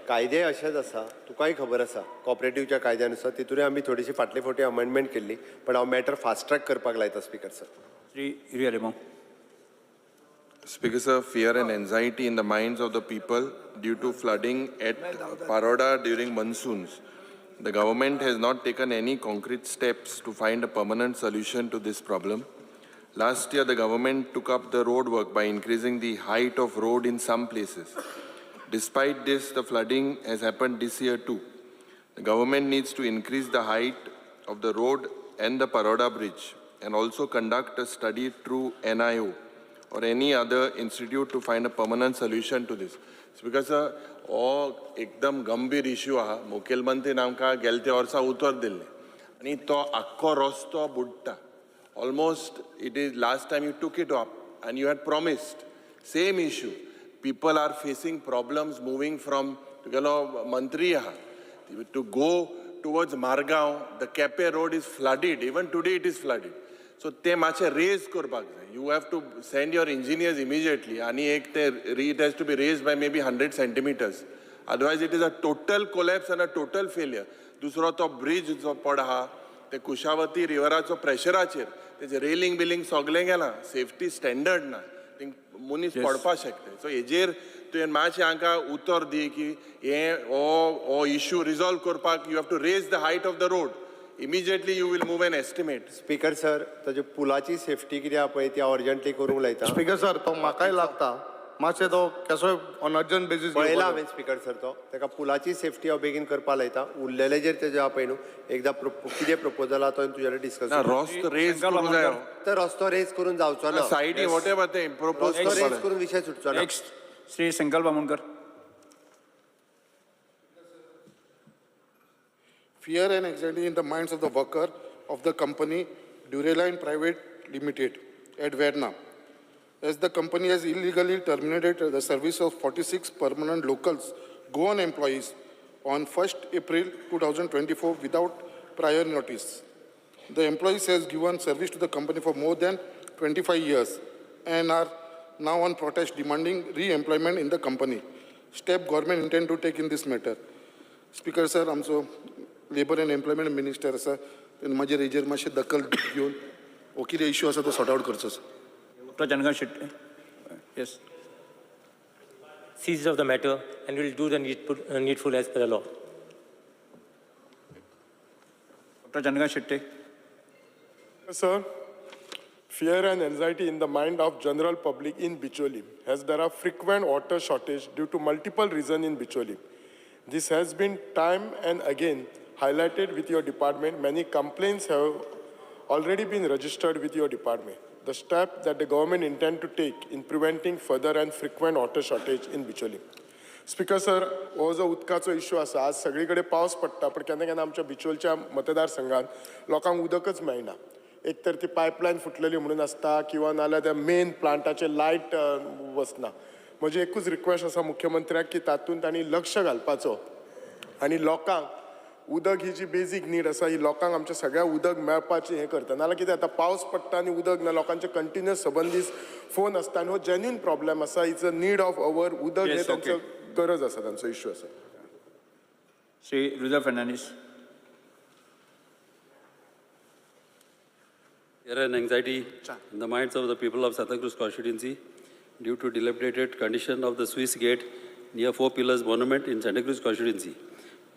कायदे अशेच आसा, तुकाय खबर आसा. कॉपरेटिवच्या कायद्यानुसार तितूनय आमी थोडीशी फाटले फावटी अमेंडमेंट केल्ली, पण हांव मॅटर फास्ट ट्रॅक करपाक लायता speaker sir. Shri Yuri Alemao. Speaker sir, fear and anxiety in the minds of the people due to flooding at Paroda during monsoons. The government has not taken any concrete steps to find a permanent solution to this problem. Last year, the government took up the road work by increasing the height of road in some places. Despite this, the flooding has happened this year too. The government needs to increase the height of the road and the Paroda bridge and also conduct a study through NIO or any other institute to find a permanent solution to this. It's because हो एकदम गंभीर इश्यू आहा. मुखेलमंत्रीन आमकां गेले ते वर्सा उतर दिल्लें आनी तो आख्खो रस्तो बुडटा. Almost it is last time you took it up and you had promised. Same issue, people are facing problems moving from तुगेलो मंत्री आहा to go towards Margao, the Quepem road is flooded, even today it is flooded. So ते मातशें रेज करपाक जाय. You have to send your engineers immediately आनी एक ते it has to be raise by maybe 100 centimeters, otherwise it is a total collapse and a total failure. दुसरो तो ब्रिज जो पड आहा, ते कुशावती रिवराचो प्रेशराचेर तेजें रेलिंग बिलिंग सगलें गेलां, सेफ्टी स्टँडर्ड ना, थिंग मनीस पडपा शकता. सो हेजेर तुवें मातशें हांकां उतर दी की हें हो हो इशू रिजॉल्व करपाक you have to raise the height of the road immediately. You will move an estimate. Speaker sir, ताजे पुलाची सेफ्टी कितें आहा पळय, ती हांव अर्जंटली करूंक लायता. स्पीकर सर, तो म्हाकाय लागता मातशें, तो कसोय ऑन अर्जंट बेजीस. पळयला हांवें स्पीकर सर, तो ताका पुलाची सेफ्टी हांव बेगीन करपा लायता. उरलेलेजेर तेजें आहा पळय न्हू, एकदां कितें प्रपोजल आहा तो तुज्या कडेन डिस्कस. ना, रस्तो रेज करूंक जाय. तर रस्तो रेज करून जावचो ना. सायडी what ever ते प्रपोज. रस्तो रेज करून विशय सुटचो ना. Next, Shri Sankalp Amonkar. Fear and anxiety in the minds of the worker of the company Duraline Private Limited at Verna, as the company has illegally terminated the service of 46 permanent locals Goan employees on 1st April 2024 without prior notice. The employees has given service to the company for more than 25 years and are now on protest demanding re-employment in the company. Step government intend to take in this matter. Speaker sir, आमचो लेबर अँड एम्प्लॉयमेंट मिनिस्टर आसा, तेणें म्हाजेर हेजेर मातशें दखल घेवन हो कितें इशू आसा तो सॉर्ट आवट करचो. Doctor Chandrakant Shetye, yes. Seized of the matter and will do the needful as per the law. Doctor Chandrakant Shetye. Sir, fear and anxiety in the mind of general public in Bicholim, as there are frequent water shortage due to multiple reasons in Bicholim. This has been time and again highlighted with your department. Many complaints have already been registered with your department. The step that the government intend to take in preventing further and frequent water shortage in Bicholim. Speaker sir, हो जो उदकाचो इशू आसा, आज सगळी कडेन पावस पडटा, पण केन्ना केन्ना आमच्या बिचोलच्या मतदारसंघात लोकांक उदकच मेळना. एक तर ती पायपलायन फुटलेली म्हणून आसता किंवा नाल्यार त्या मेन प्लांटाचे लायट वचना. म्हजी एकूच रिक्वेस्ट आसा मुख्यमंत्र्याक की तातूंत तांणी लक्ष घालपाचो आनी लोकांक उदक ही जी बेजीक नीड आसा, ही लोकांक आमच्या सगळ्या उदक मेळपाची हें करता. नाल्यार कितें जाता, पावस पडटा आनी उदक ना, लोकांचे कंटिन्युअस सबंद दीस फोन आसता आनी हो जेन्युन प्रॉब्लेम आसा. It's a need of hour. उदक हें तांचो गरज आसा, तांचो इश्यू आसा. Shri Rudra Fernandes. Fear and anxiety in the minds of the people of Santa Cruz constituency due to dilapidated condition of the Swiss gate near Four Pillars Monument in Santa Cruz constituency.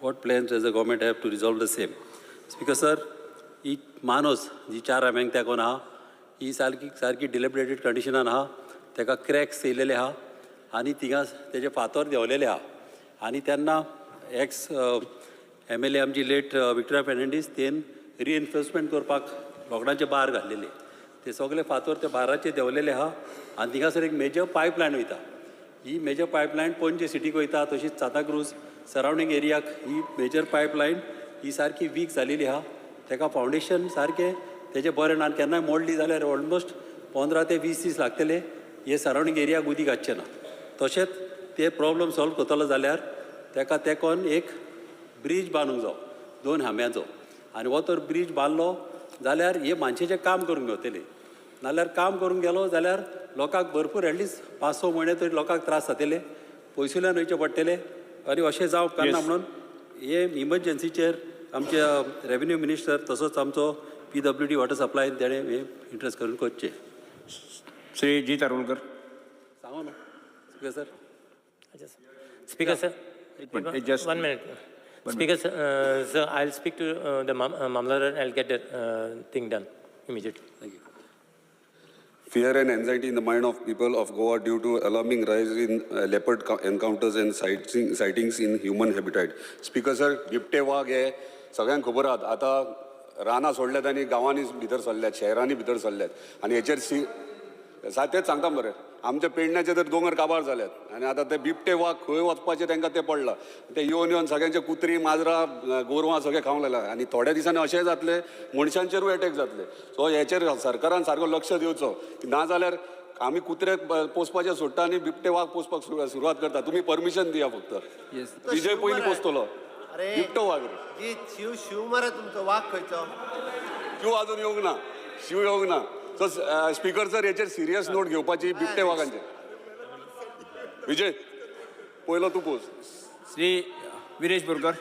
What plans does the government have to resolve the same? Speaker sir, he Manos जी चार आंब्यांक तेंकोन आहा, ही सारकी सारकी डिलेपिडेटेड कंडिशनान आहा. ताका क्रॅक्स येयलेले आहा आनी थिंगा तेजे फातर देंवलेले आहा. आनी तेन्ना एक्स एमएलए आमची लेट विक्टोरिया फेर्नांडीस तेन रिएन्फोर्समेंट करपाक लोखणाचे बार घातलेले. ते सगळे फातर ते बाराचे देंवलेले आहा आनी थिंगासर एक मेजर पायपलायन वयता. ही मेजर पायपलायन पणजे सिटीक वयता, तशीच सांताक्रूज सरावंडींग एरियाक. ही मेजर पायपलायन ही सारकी वीक जालेली आहा. ताका फावंडेशन सारकें तेजें बरें ना आनी केन्नाय मोडली जाल्यार ऑलमोस्ट 15 ते 20 दीस लागतले हे सरावंडींग एरियाक उदीक आसचें ना. तशेंच ते प्रॉब्लम सॉल्व करतलो जाल्यार ताका तेंकोन एक ब्रीज बांदूंक जावो दोन खांब्यांचो. आनी हो तर ब्रीज बांदलो जाल्यार हे मानशेचें काम करूंक मेवतलें. नाल्यार काम करूंक गेलो जाल्यार लोकांक भरपूर एटलिस्ट 5-6 म्हयने तरी लोकांक त्रास जातले, पयसुल्यान वयचें पडटलें आनी अशें जावप ना म्हणून हे इमर्जन्सीचेर आमचे रेवेन्यू मिनिस्टर तसोच आमचो पीडब्ल्यूडी वॉटर सप्लाय तेणें हें इंट्रस्ट करून करचें. श्री जीत आरोलकर. सांगो न्हू sir. Speaker, sir. एक minute, just One minute. Speaker, sir, sir, I'll speak to the Mamlatdar and I'll get that thing done immediately. Thank you. Fear and anxiety in the mind of people of Goa due to alarming rise in leopard encounters and sightings in human habitat. Speaker sir, बिबटे वाग हे सगळ्यांक खबर आहात. आतां रानां सोडल्यात आनी गांवांनी भितर सरल्यात, शहरांनी भितर सरल्यात. आनी हेचेर सी तेच सांगता मरे, आमच्या पेडण्याचे तर दोंगर काबार जाल्यात आनी आतां ते बिबटे वाग खंय वचपाचे तांकां ते पडलां. ते येवन येवन सगळ्यांचे कुत्री, माजरां, गोरवां सगळें खावंक लागला आनी थोड्या दिसांनी अशेंय जातलें, मनशांचेरूय एटॅक जातले. सो हेचेर सरकारान सारको लक्ष दिवचो, ना जाल्यार आमी कुत्रे पोसपाचे सोडटा आनी बिबटे वाग पोसपाक सुरवात करता. तुमी परमिशन दिया फक्त. विजय पयलीं पोसतलो. अरे. बिबटो वाग रे. जी, शिव शिव मरे, तुमचो वाग खंयचो? शिव अजून येवंक ना. शीव येवंक ना. सो स्पीकर सर, हेचेर सिरियस नोट घेवपाची बिबटे वागांचेर. विजय, पयलो तूं pose. Shri Viresh Borkar.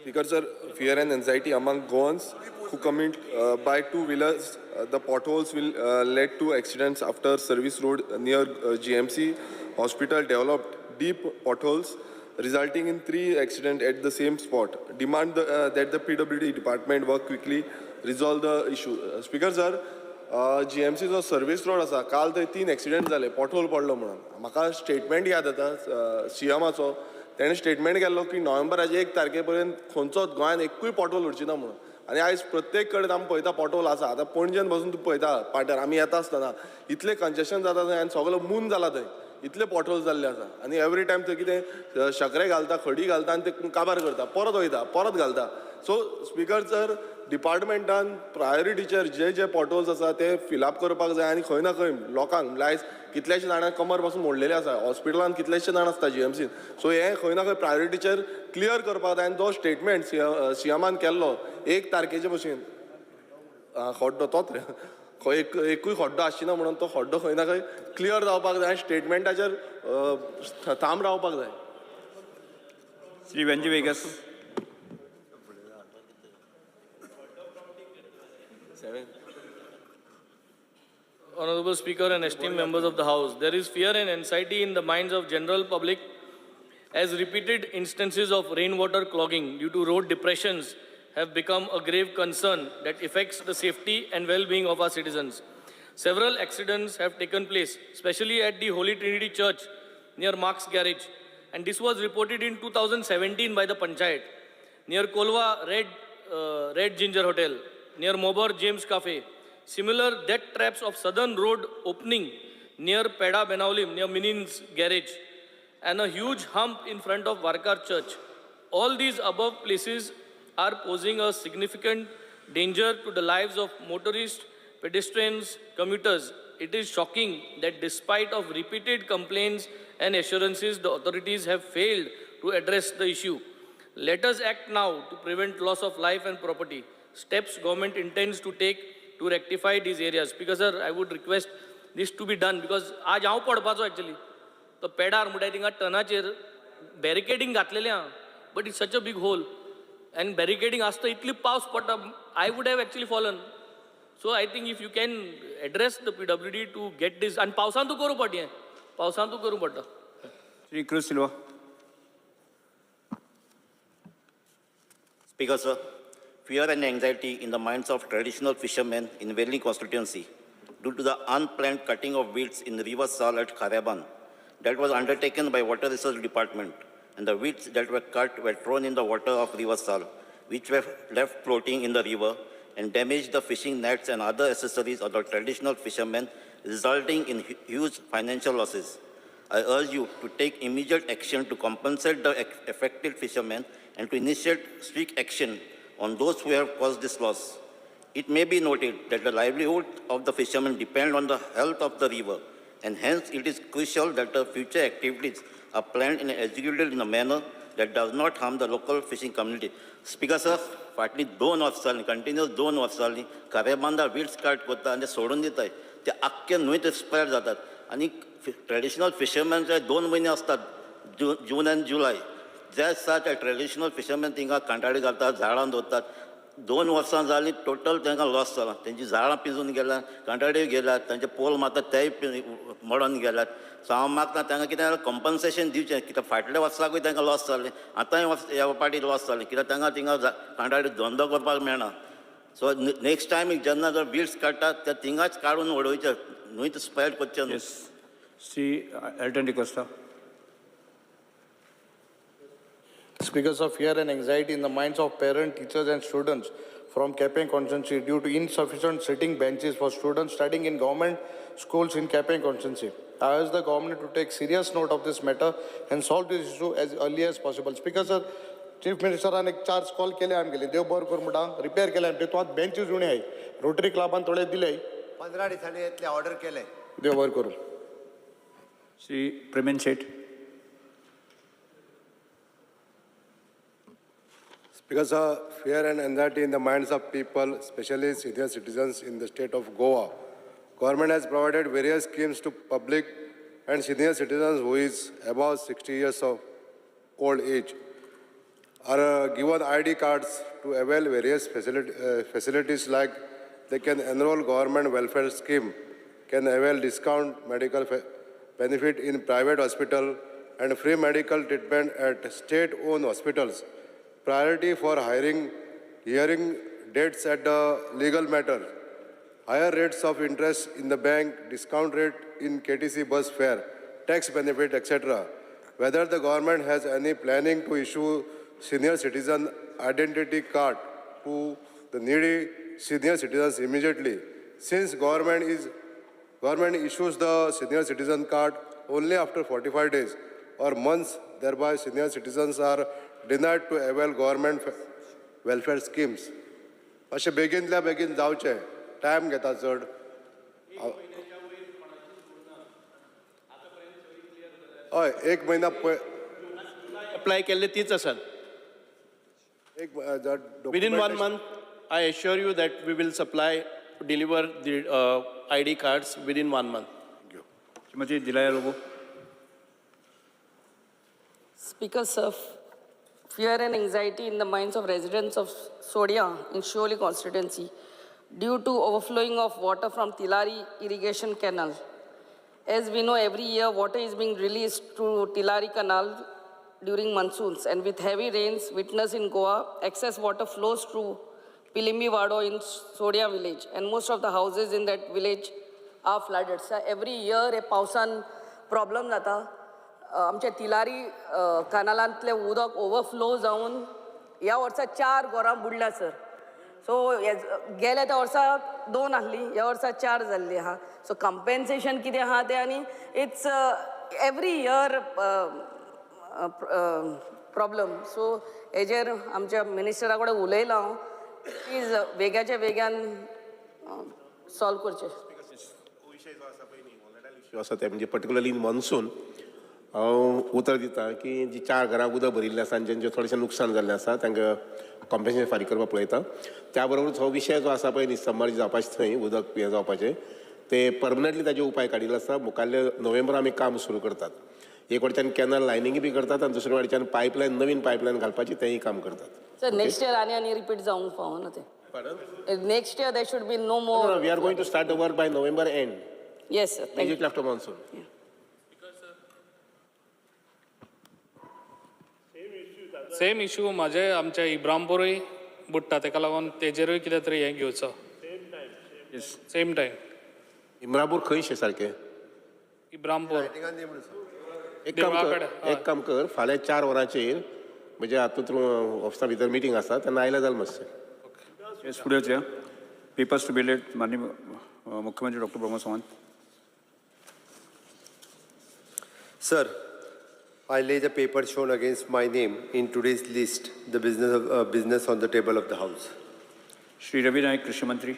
Speaker sir, fear and anxiety among Goans who commute by two-wheelers, the potholes will lead to accidents after service road near GMC hospital developed deep potholes, resulting in 3 accidents at the same spot. Demand that the PWD department work quickly, resolve the issue. Speaker sir, GMC जो सर्वीस रोड आसा, काल थंय 3 एक्सिडेंट जाले, पॉटहोल पडलो म्हणून. म्हाका स्टेटमेंट याद येता सीएमाचो, तेणें स्टेटमेंट केल्लो की नोव्हेंबराचे 1 तारखे पर्यंत खंयचोच गोंयांत एकूय पॉटहोल उरची ना म्हणून. आनी आयज प्रत्येक कडेन आमी पळयता पॉटहोल आसा. आतां पणजेन बसून तूं पळयता पाट्यार आमी येता आसतना इतलें कंजेशन जाता थंय आनी सगलो मून जाला थंय, इतले पॉटहोल जाल्ले आसा. आनी एवरी टायम थंय कितें शकरे घालता, खडी घालता आनी ते काबार करता, परत वयता, परत घालता. सो स्पीकर सर, डिपार्टमेंटान प्रायोरिटीचेर जे जे पॉटहोल्स आसा ते फिलअप करपाक जाय. आनी खंय ना खंय लोकांक, म्हणल्यार आयज कितल्याशे जाणांक कमर पासून मोडलेले आसा, हॉस्पिटलान कितलेशे जाण आसता जीएमसीन. सो हें खंय ना खंय प्रायोरिटीचेर क्लियर करपाक जाय. आनी जो स्टेटमेंट सीएमान केल्लो 1 तारखेचे भशेन, खड्डो तोच रे, खंय एकूय खड्डो आसची ना म्हणून, तो खड्डो खंय ना खंय क्लियर जावपाक जाय आनी स्टेटमेंटाचेर थांब रावपाक जाय. Shri Venzy Viegas. Honorable Speaker and esteemed members of the House, there is fear and anxiety in the minds of general public as repeated instances of rainwater clogging due to road depressions have become a grave concern that affects the safety and well-being of our citizens. Several accidents have taken place, especially at the Holy Trinity Church near Mark's Garage, and this was reported in 2017 by the Panchayat, near Kolwa Red Ginger Hotel, near Mobor James Cafe. Similar death traps of Southern Road opening near Peda Benaulim, near Minin's Garage, and a huge hump in front of Varkar Church. All these above places are posing a significant danger to the lives of motorists, pedestrians, commuters. It is shocking that despite of repeated complaints and assurances, the authorities have failed to address the issue. Let us act now to prevent loss of life and property. Steps government intends to take to rectify these areas. Because sir, I would request this to be done because आज हांव पडपाचो actually. तो पेडार म्हणटा थिंगा टर्नाचेर बॅरिकेडींग घातलेलें आहा, but it's such a big hole and barricading आसता, इतली पावस पडटा, I would have actually fallen. So I think if you can address the PWD to get this, आनी पावसांतू करूं पडटा हें, पावसांतू करूं पडटा. Shri Cruz Silva. Speaker sir, fear and anxiety in the minds of traditional fishermen in Velim constituency due to the unplanned cutting of weeds in River Sal at Khariaban that was undertaken by Water Resource Department, and the weeds that were cut were thrown in the water of River Sal, which were left floating in the river and damaged the fishing nets and other accessories of the traditional fishermen, resulting in huge financial losses. I urge you to take immediate action to compensate the affected fishermen and to initiate strict action on those who have caused this loss. It may be noted that the livelihood of the fishermen depend on the health of the river, and hence it is crucial that the future activities are planned and executed in a manner that does not harm the local fishing community. Speaker sir, फाटलीं 2 वर्सां जालीं, कंटिन्युअस 2 वर्सां जालीं, खारेबांदा वीड्स कट करता आनी ते सोडून दिताय, ते आख्खे न्हंय ते स्प्रेड जातात. आनी ट्रेडिशनल फिशरमॅन जे 2 म्हयने आसतात, जून आनी जुलय, जे आसा ते ट्रेडिशनल फिशरमॅन थिंगा कांटाळी घालतात, झाडां दवरतात. 2 वर्सां जालीं टोटल तांकां लॉस जाला, तेंची झाडां पिंजून गेल्या, कांटाळी गेल्यात, तांचे पोल मारतात तेय मोडून गेल्यात. सो हांव मागता तांकां कितें कंपन्सेशन दिवचें, कित्याक फाटल्या वर्साकूय तांकां लॉस जालें, आतांय ह्या पाटी लॉस जालें, कित्याक तांकां थिंगा कांटाळी धंदो करपाक मेळना. सो नेक्स्ट टायम जेन्ना जर वीड्स काडटात ते थिंगाच काडून उडोवचे, न्हय ते स्प्रेड करचें न्हय. Shri Elton D'Costa. Speakers of fear and anxiety in the minds of parents, teachers and students from Quepem constituency due to insufficient sitting benches for students studying in government schools in Quepem constituency. I urge the government to take serious note of this matter and solve this issue as early as possible. Speaker sir, Chief Minister एक चार्ज कॉल केले आमगेले, देव बरो करूं म्हणटा, रिपेयर केले आमी, तितूंत बेंचीस उणे आहाय, रोटरी क्लबान थोडे दिले, 15 दिसांनी येतले, ऑर्डर केले, देव बरो करूं. Shri Premen Shet. Because fear and anxiety in the minds of people, especially senior citizens in the state of Goa. Government has provided various schemes to public and senior citizens who is above 60 years of old age are given ID cards to avail various facilities like they can enroll government welfare scheme, can avail discount medical benefit in private hospital and free medical treatment at state-owned hospitals, priority for hearing dates at the legal matter, higher rates of interest in the bank, discount rate in KTC bus fare, tax benefit, etc. Whether the government has any planning to issue senior citizen identity card to the needy senior citizens immediately, since government issues the senior citizen card only after 45 days or months, thereby senior citizens are denied to avail government welfare schemes. अशें बेगीनल्या बेगीन जावचें, टायम घेता चड. हय, एक म्हयना अप्लाय केल्ले तीच आसात. एक Within 1 month, I assure you that we will supply, deliver the ID cards within 1 month. Thank you. Shrimati Delilah Lobo. Speaker, sir, fear and anxiety in the minds of residents of Sodia in Siolim constituency due to overflowing of water from Tilari irrigation canal. As we know, every year water is being released through Tilari canal during monsoons, and with heavy rains witnessed in Goa, excess water flows through Pilimbi Vado in Sodia village, and most of the houses in that village are flooded. So every year a pausan problem jata. आमच्या तिलारी कानालांतलें उदक ओवरफ्लो जावन ह्या वर्सा 4 घरां बुडल्या सर. सो गेल्या त्या वर्सा 2 आहली, ह्या वर्सा 4 जाल्ली आहा. सो कंपेन्सेशन कितें आहा तें, आनी it's every year problem. So हेजेर आमच्या मिनिस्टरा कडेन उलयलां हांव, प्लीज वेगाच्या वेगान सॉल्व करचें. इश्यू आसा ते म्हणजे पर्टिक्युलरली इन मॉन्सून हांव उतर दिता की जी 4 घरां उदक भरिल्लें आसा आनी जेंचें थोडेशें नुकसान जाल्लें आसा तांकां कॉम्पेन्सेशन फारीक करपाक पळयता. त्या बरोबर हो विशय जो आसा पळय न्ही सबमर्ज जावपाचें थंय उदक हें जावपाचें ते परमनंटली ताजे उपाय काडिल्ले आसा. मुखाल्ले नोव्हेंबर आमी काम सुरू करतात. एक वटेच्यान कॅनल लायनिंग बी करतात आनी दुसरे वटेच्यान पायपलायन, नवीन पायपलायन घालपाची तेंय काम करतात. सर, नेक्स्ट इयर आनी आनी रिपीट जावंक फावना तें. Next year there should be no more. We are going to start the work by November end. Yes sir, thank you. After monsoon. Same issue म्हाजे आमच्या इब्रामपूरूय बुडटा, तेका लागून तेजेरूय कितें तरी हें घेवचो. Same time. Imrapur खंयशें सारकें? इब्रामपूर एक काम कर, एक काम कर, फाल्यां 4 वरांचेर म्हणजे हातूंत ऑफिसा भितर मिटींग आसा तेन्ना आयल्यार जालें मातशें. येस, फुडें वचया. पेपर्स टू बी लेड माननीय मुख्यमंत्री doctor Pramod Sawant. Sir, I lay the paper shown against my name in today's list, the business on the table of the House. Shri Ravi Naik, Krishi Mantri.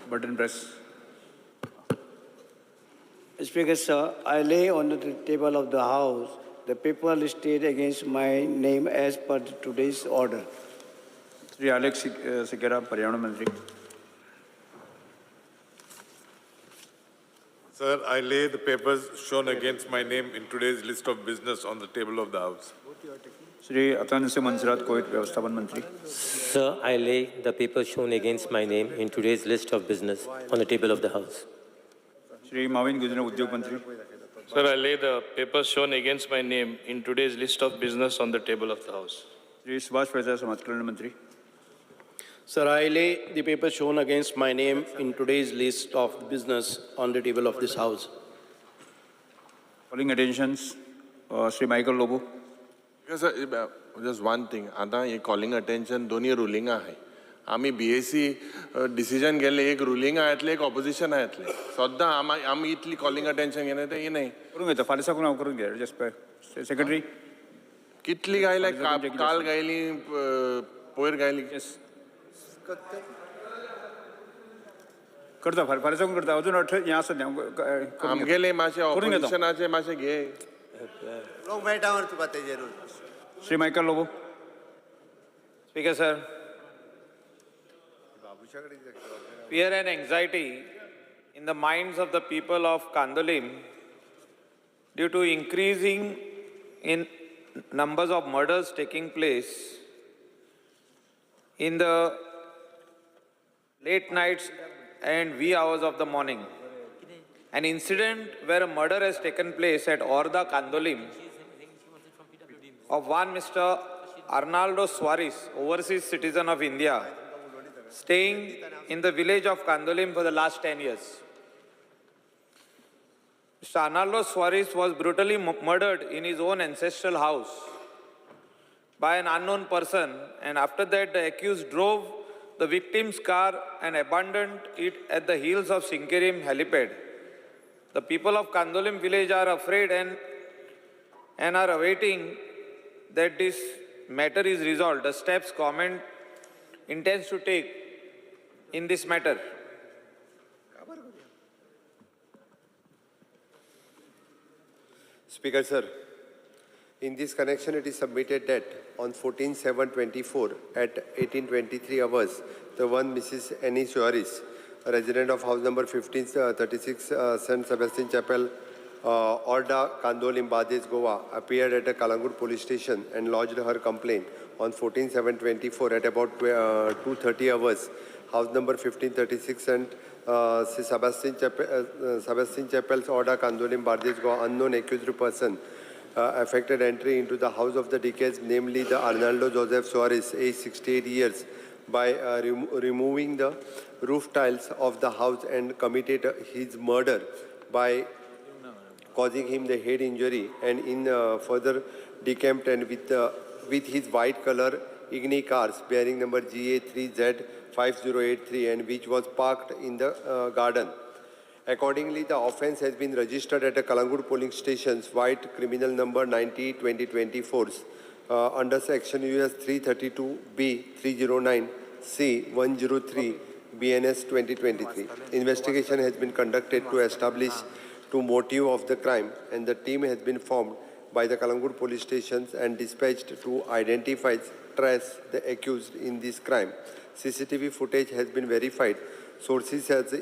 Button press. Speaker, sir, I lay on the table of the House the paper listed against my name as per today's order. Shri Alex Sequeira, Paryavaran Mantri. Sir, I lay the papers shown against my name in today's list of business on the table of the House. Shri Atanasio Monserrate, Koyer Vyavasthapan Mantri. Sir, I lay the papers shown against my name in today's list of business on the table of the House. Shri Mauvin Godinho, Udyog Mantri. Sir, I lay the papers shown against my name in today's list of business on the table of the House. Shri Subhash Phaldesai, Samaj Kalyan Mantri. Sir, I lay the paper shown against my name in today's list of business on the table of this House. Calling attentions, Shri Michael Lobo. Yes, sir, just one thing. आता हे calling attention दोन्ही रुलिंग आहे. आमी BAC decision गेले, एक रुलिंग येतले, एक ऑपोजिशन येतले. सद्दां आमी इतली कॉलिंग अटेन्शन घेना ते न्हय. करून घेता, फाल्यां साकून हांव करून घे. Just secretary. कितली गायल्या, काल गायली, पयर गायली. येस. करता फाल्यां फाल्यां साकून करता अजून अठरा हें आसा तें आमगेले मातशें करून घेता. ऑपोजिशनाचे मातशें घे. लोक मेळटा मरे तुका तेजेरूच. Shri Michael Lobo. Speaker sir, fear and anxiety in the minds of the people of Candolim due to increasing in numbers of murders taking place in the late nights and wee hours of the morning. An incident where a murder has taken place at Orda Candolim of one Mr. Arnaldo Suarez, overseas citizen of India, staying in the village of Candolim for the last 10 years. Mr. Arnaldo Suarez was brutally murdered in his own ancestral house by an unknown person, and after that the accused drove the victim's car and abandoned it at the heels of Sinquerim helipad. The people of Candolim village are afraid and are awaiting that this matter is resolved. The steps government intends to take in this matter. Speaker sir, in this connection it is submitted that on 14/7/24 at 18:23 hours, the one Mrs. Annie Suarez, a resident of house number 1536 Saint Sebastian Chapel, Orda, Candolim, Bardez, Goa, appeared at the Calangute police station and lodged her complaint on 14/7/24 at about 2:30 hours, house number 1536 and Sebastian Chapel's Orda, Candolim, Bardez, Goa, unknown accused person affected entry into the house of the deceased, namely the Arnaldo Joseph Suarez, age 68 years, by removing the roof tiles of the house and committed his murder by causing him the head injury, and in further decamped and with his white color Igni cars bearing number GA3Z5083 and which was parked in the garden. Accordingly, the offence has been registered at the Calangute polling station's white criminal number 90/2024 under section US 332B 309 C 103 BNS 2023. Investigation has been conducted to establish to motive of the crime, and the team has been formed by the Calangute police stations and dispatched to identify, trace the accused in this crime. CCTV footage has been verified. Sources has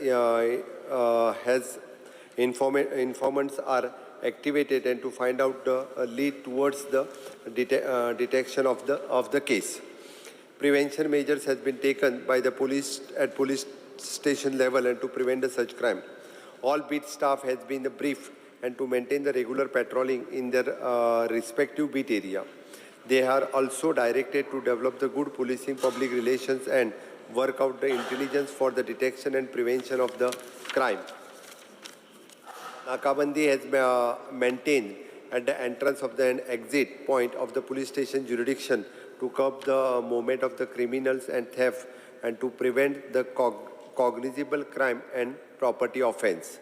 informants are activated and to find out the lead towards the detection of the case. Prevention measures has been taken by the police at police station level and to prevent the such crime. All beat staff has been briefed and to maintain the regular patrolling in their respective beat area. They are also directed to develop the good policing, public relations and work out the intelligence for the detection and prevention of the crime. Nakabandi has been maintained at the entrance of the exit point of the police station jurisdiction to curb the movement of the criminals and theft and to prevent the cognizable crime and property offense.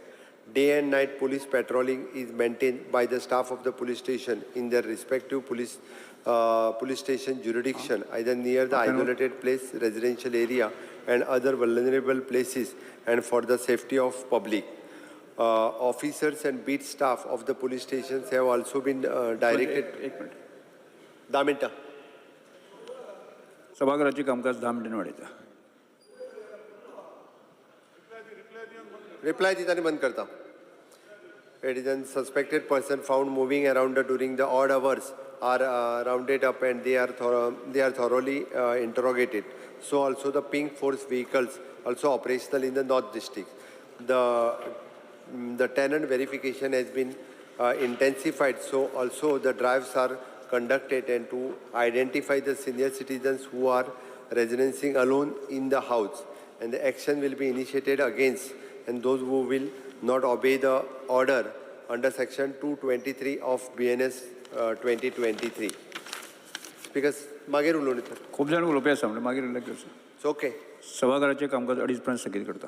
Day and night police patrolling is maintained by the staff of the police station in their respective police station jurisdiction, either near the isolated place, residential area, and other vulnerable places, and for the safety of public. Officers and beat staff of the police stations have also been directed. 10 मिनटां. सभाघराचे कामकाज 10 मिनटांनी वाडयता. रिप्लाय दिता आनी बंद करता. It is a suspected person found moving around during the odd hours are rounded up and they are thoroughly interrogated. So also the pink force vehicles also operational in the North District. The tenant verification has been intensified. So also the drives are conducted and to identify the senior citizens who are residencing alone in the house, and the action will be initiated against and those who will not obey the order under section 223 of BNS 2023. Because मागीर उलोवणी खूब जाण उलोवपी आसा म्हणून मागीर उलयता. It's okay. सभाघराचें कामकाज 2:30 पर्यंत स्थगीत करता.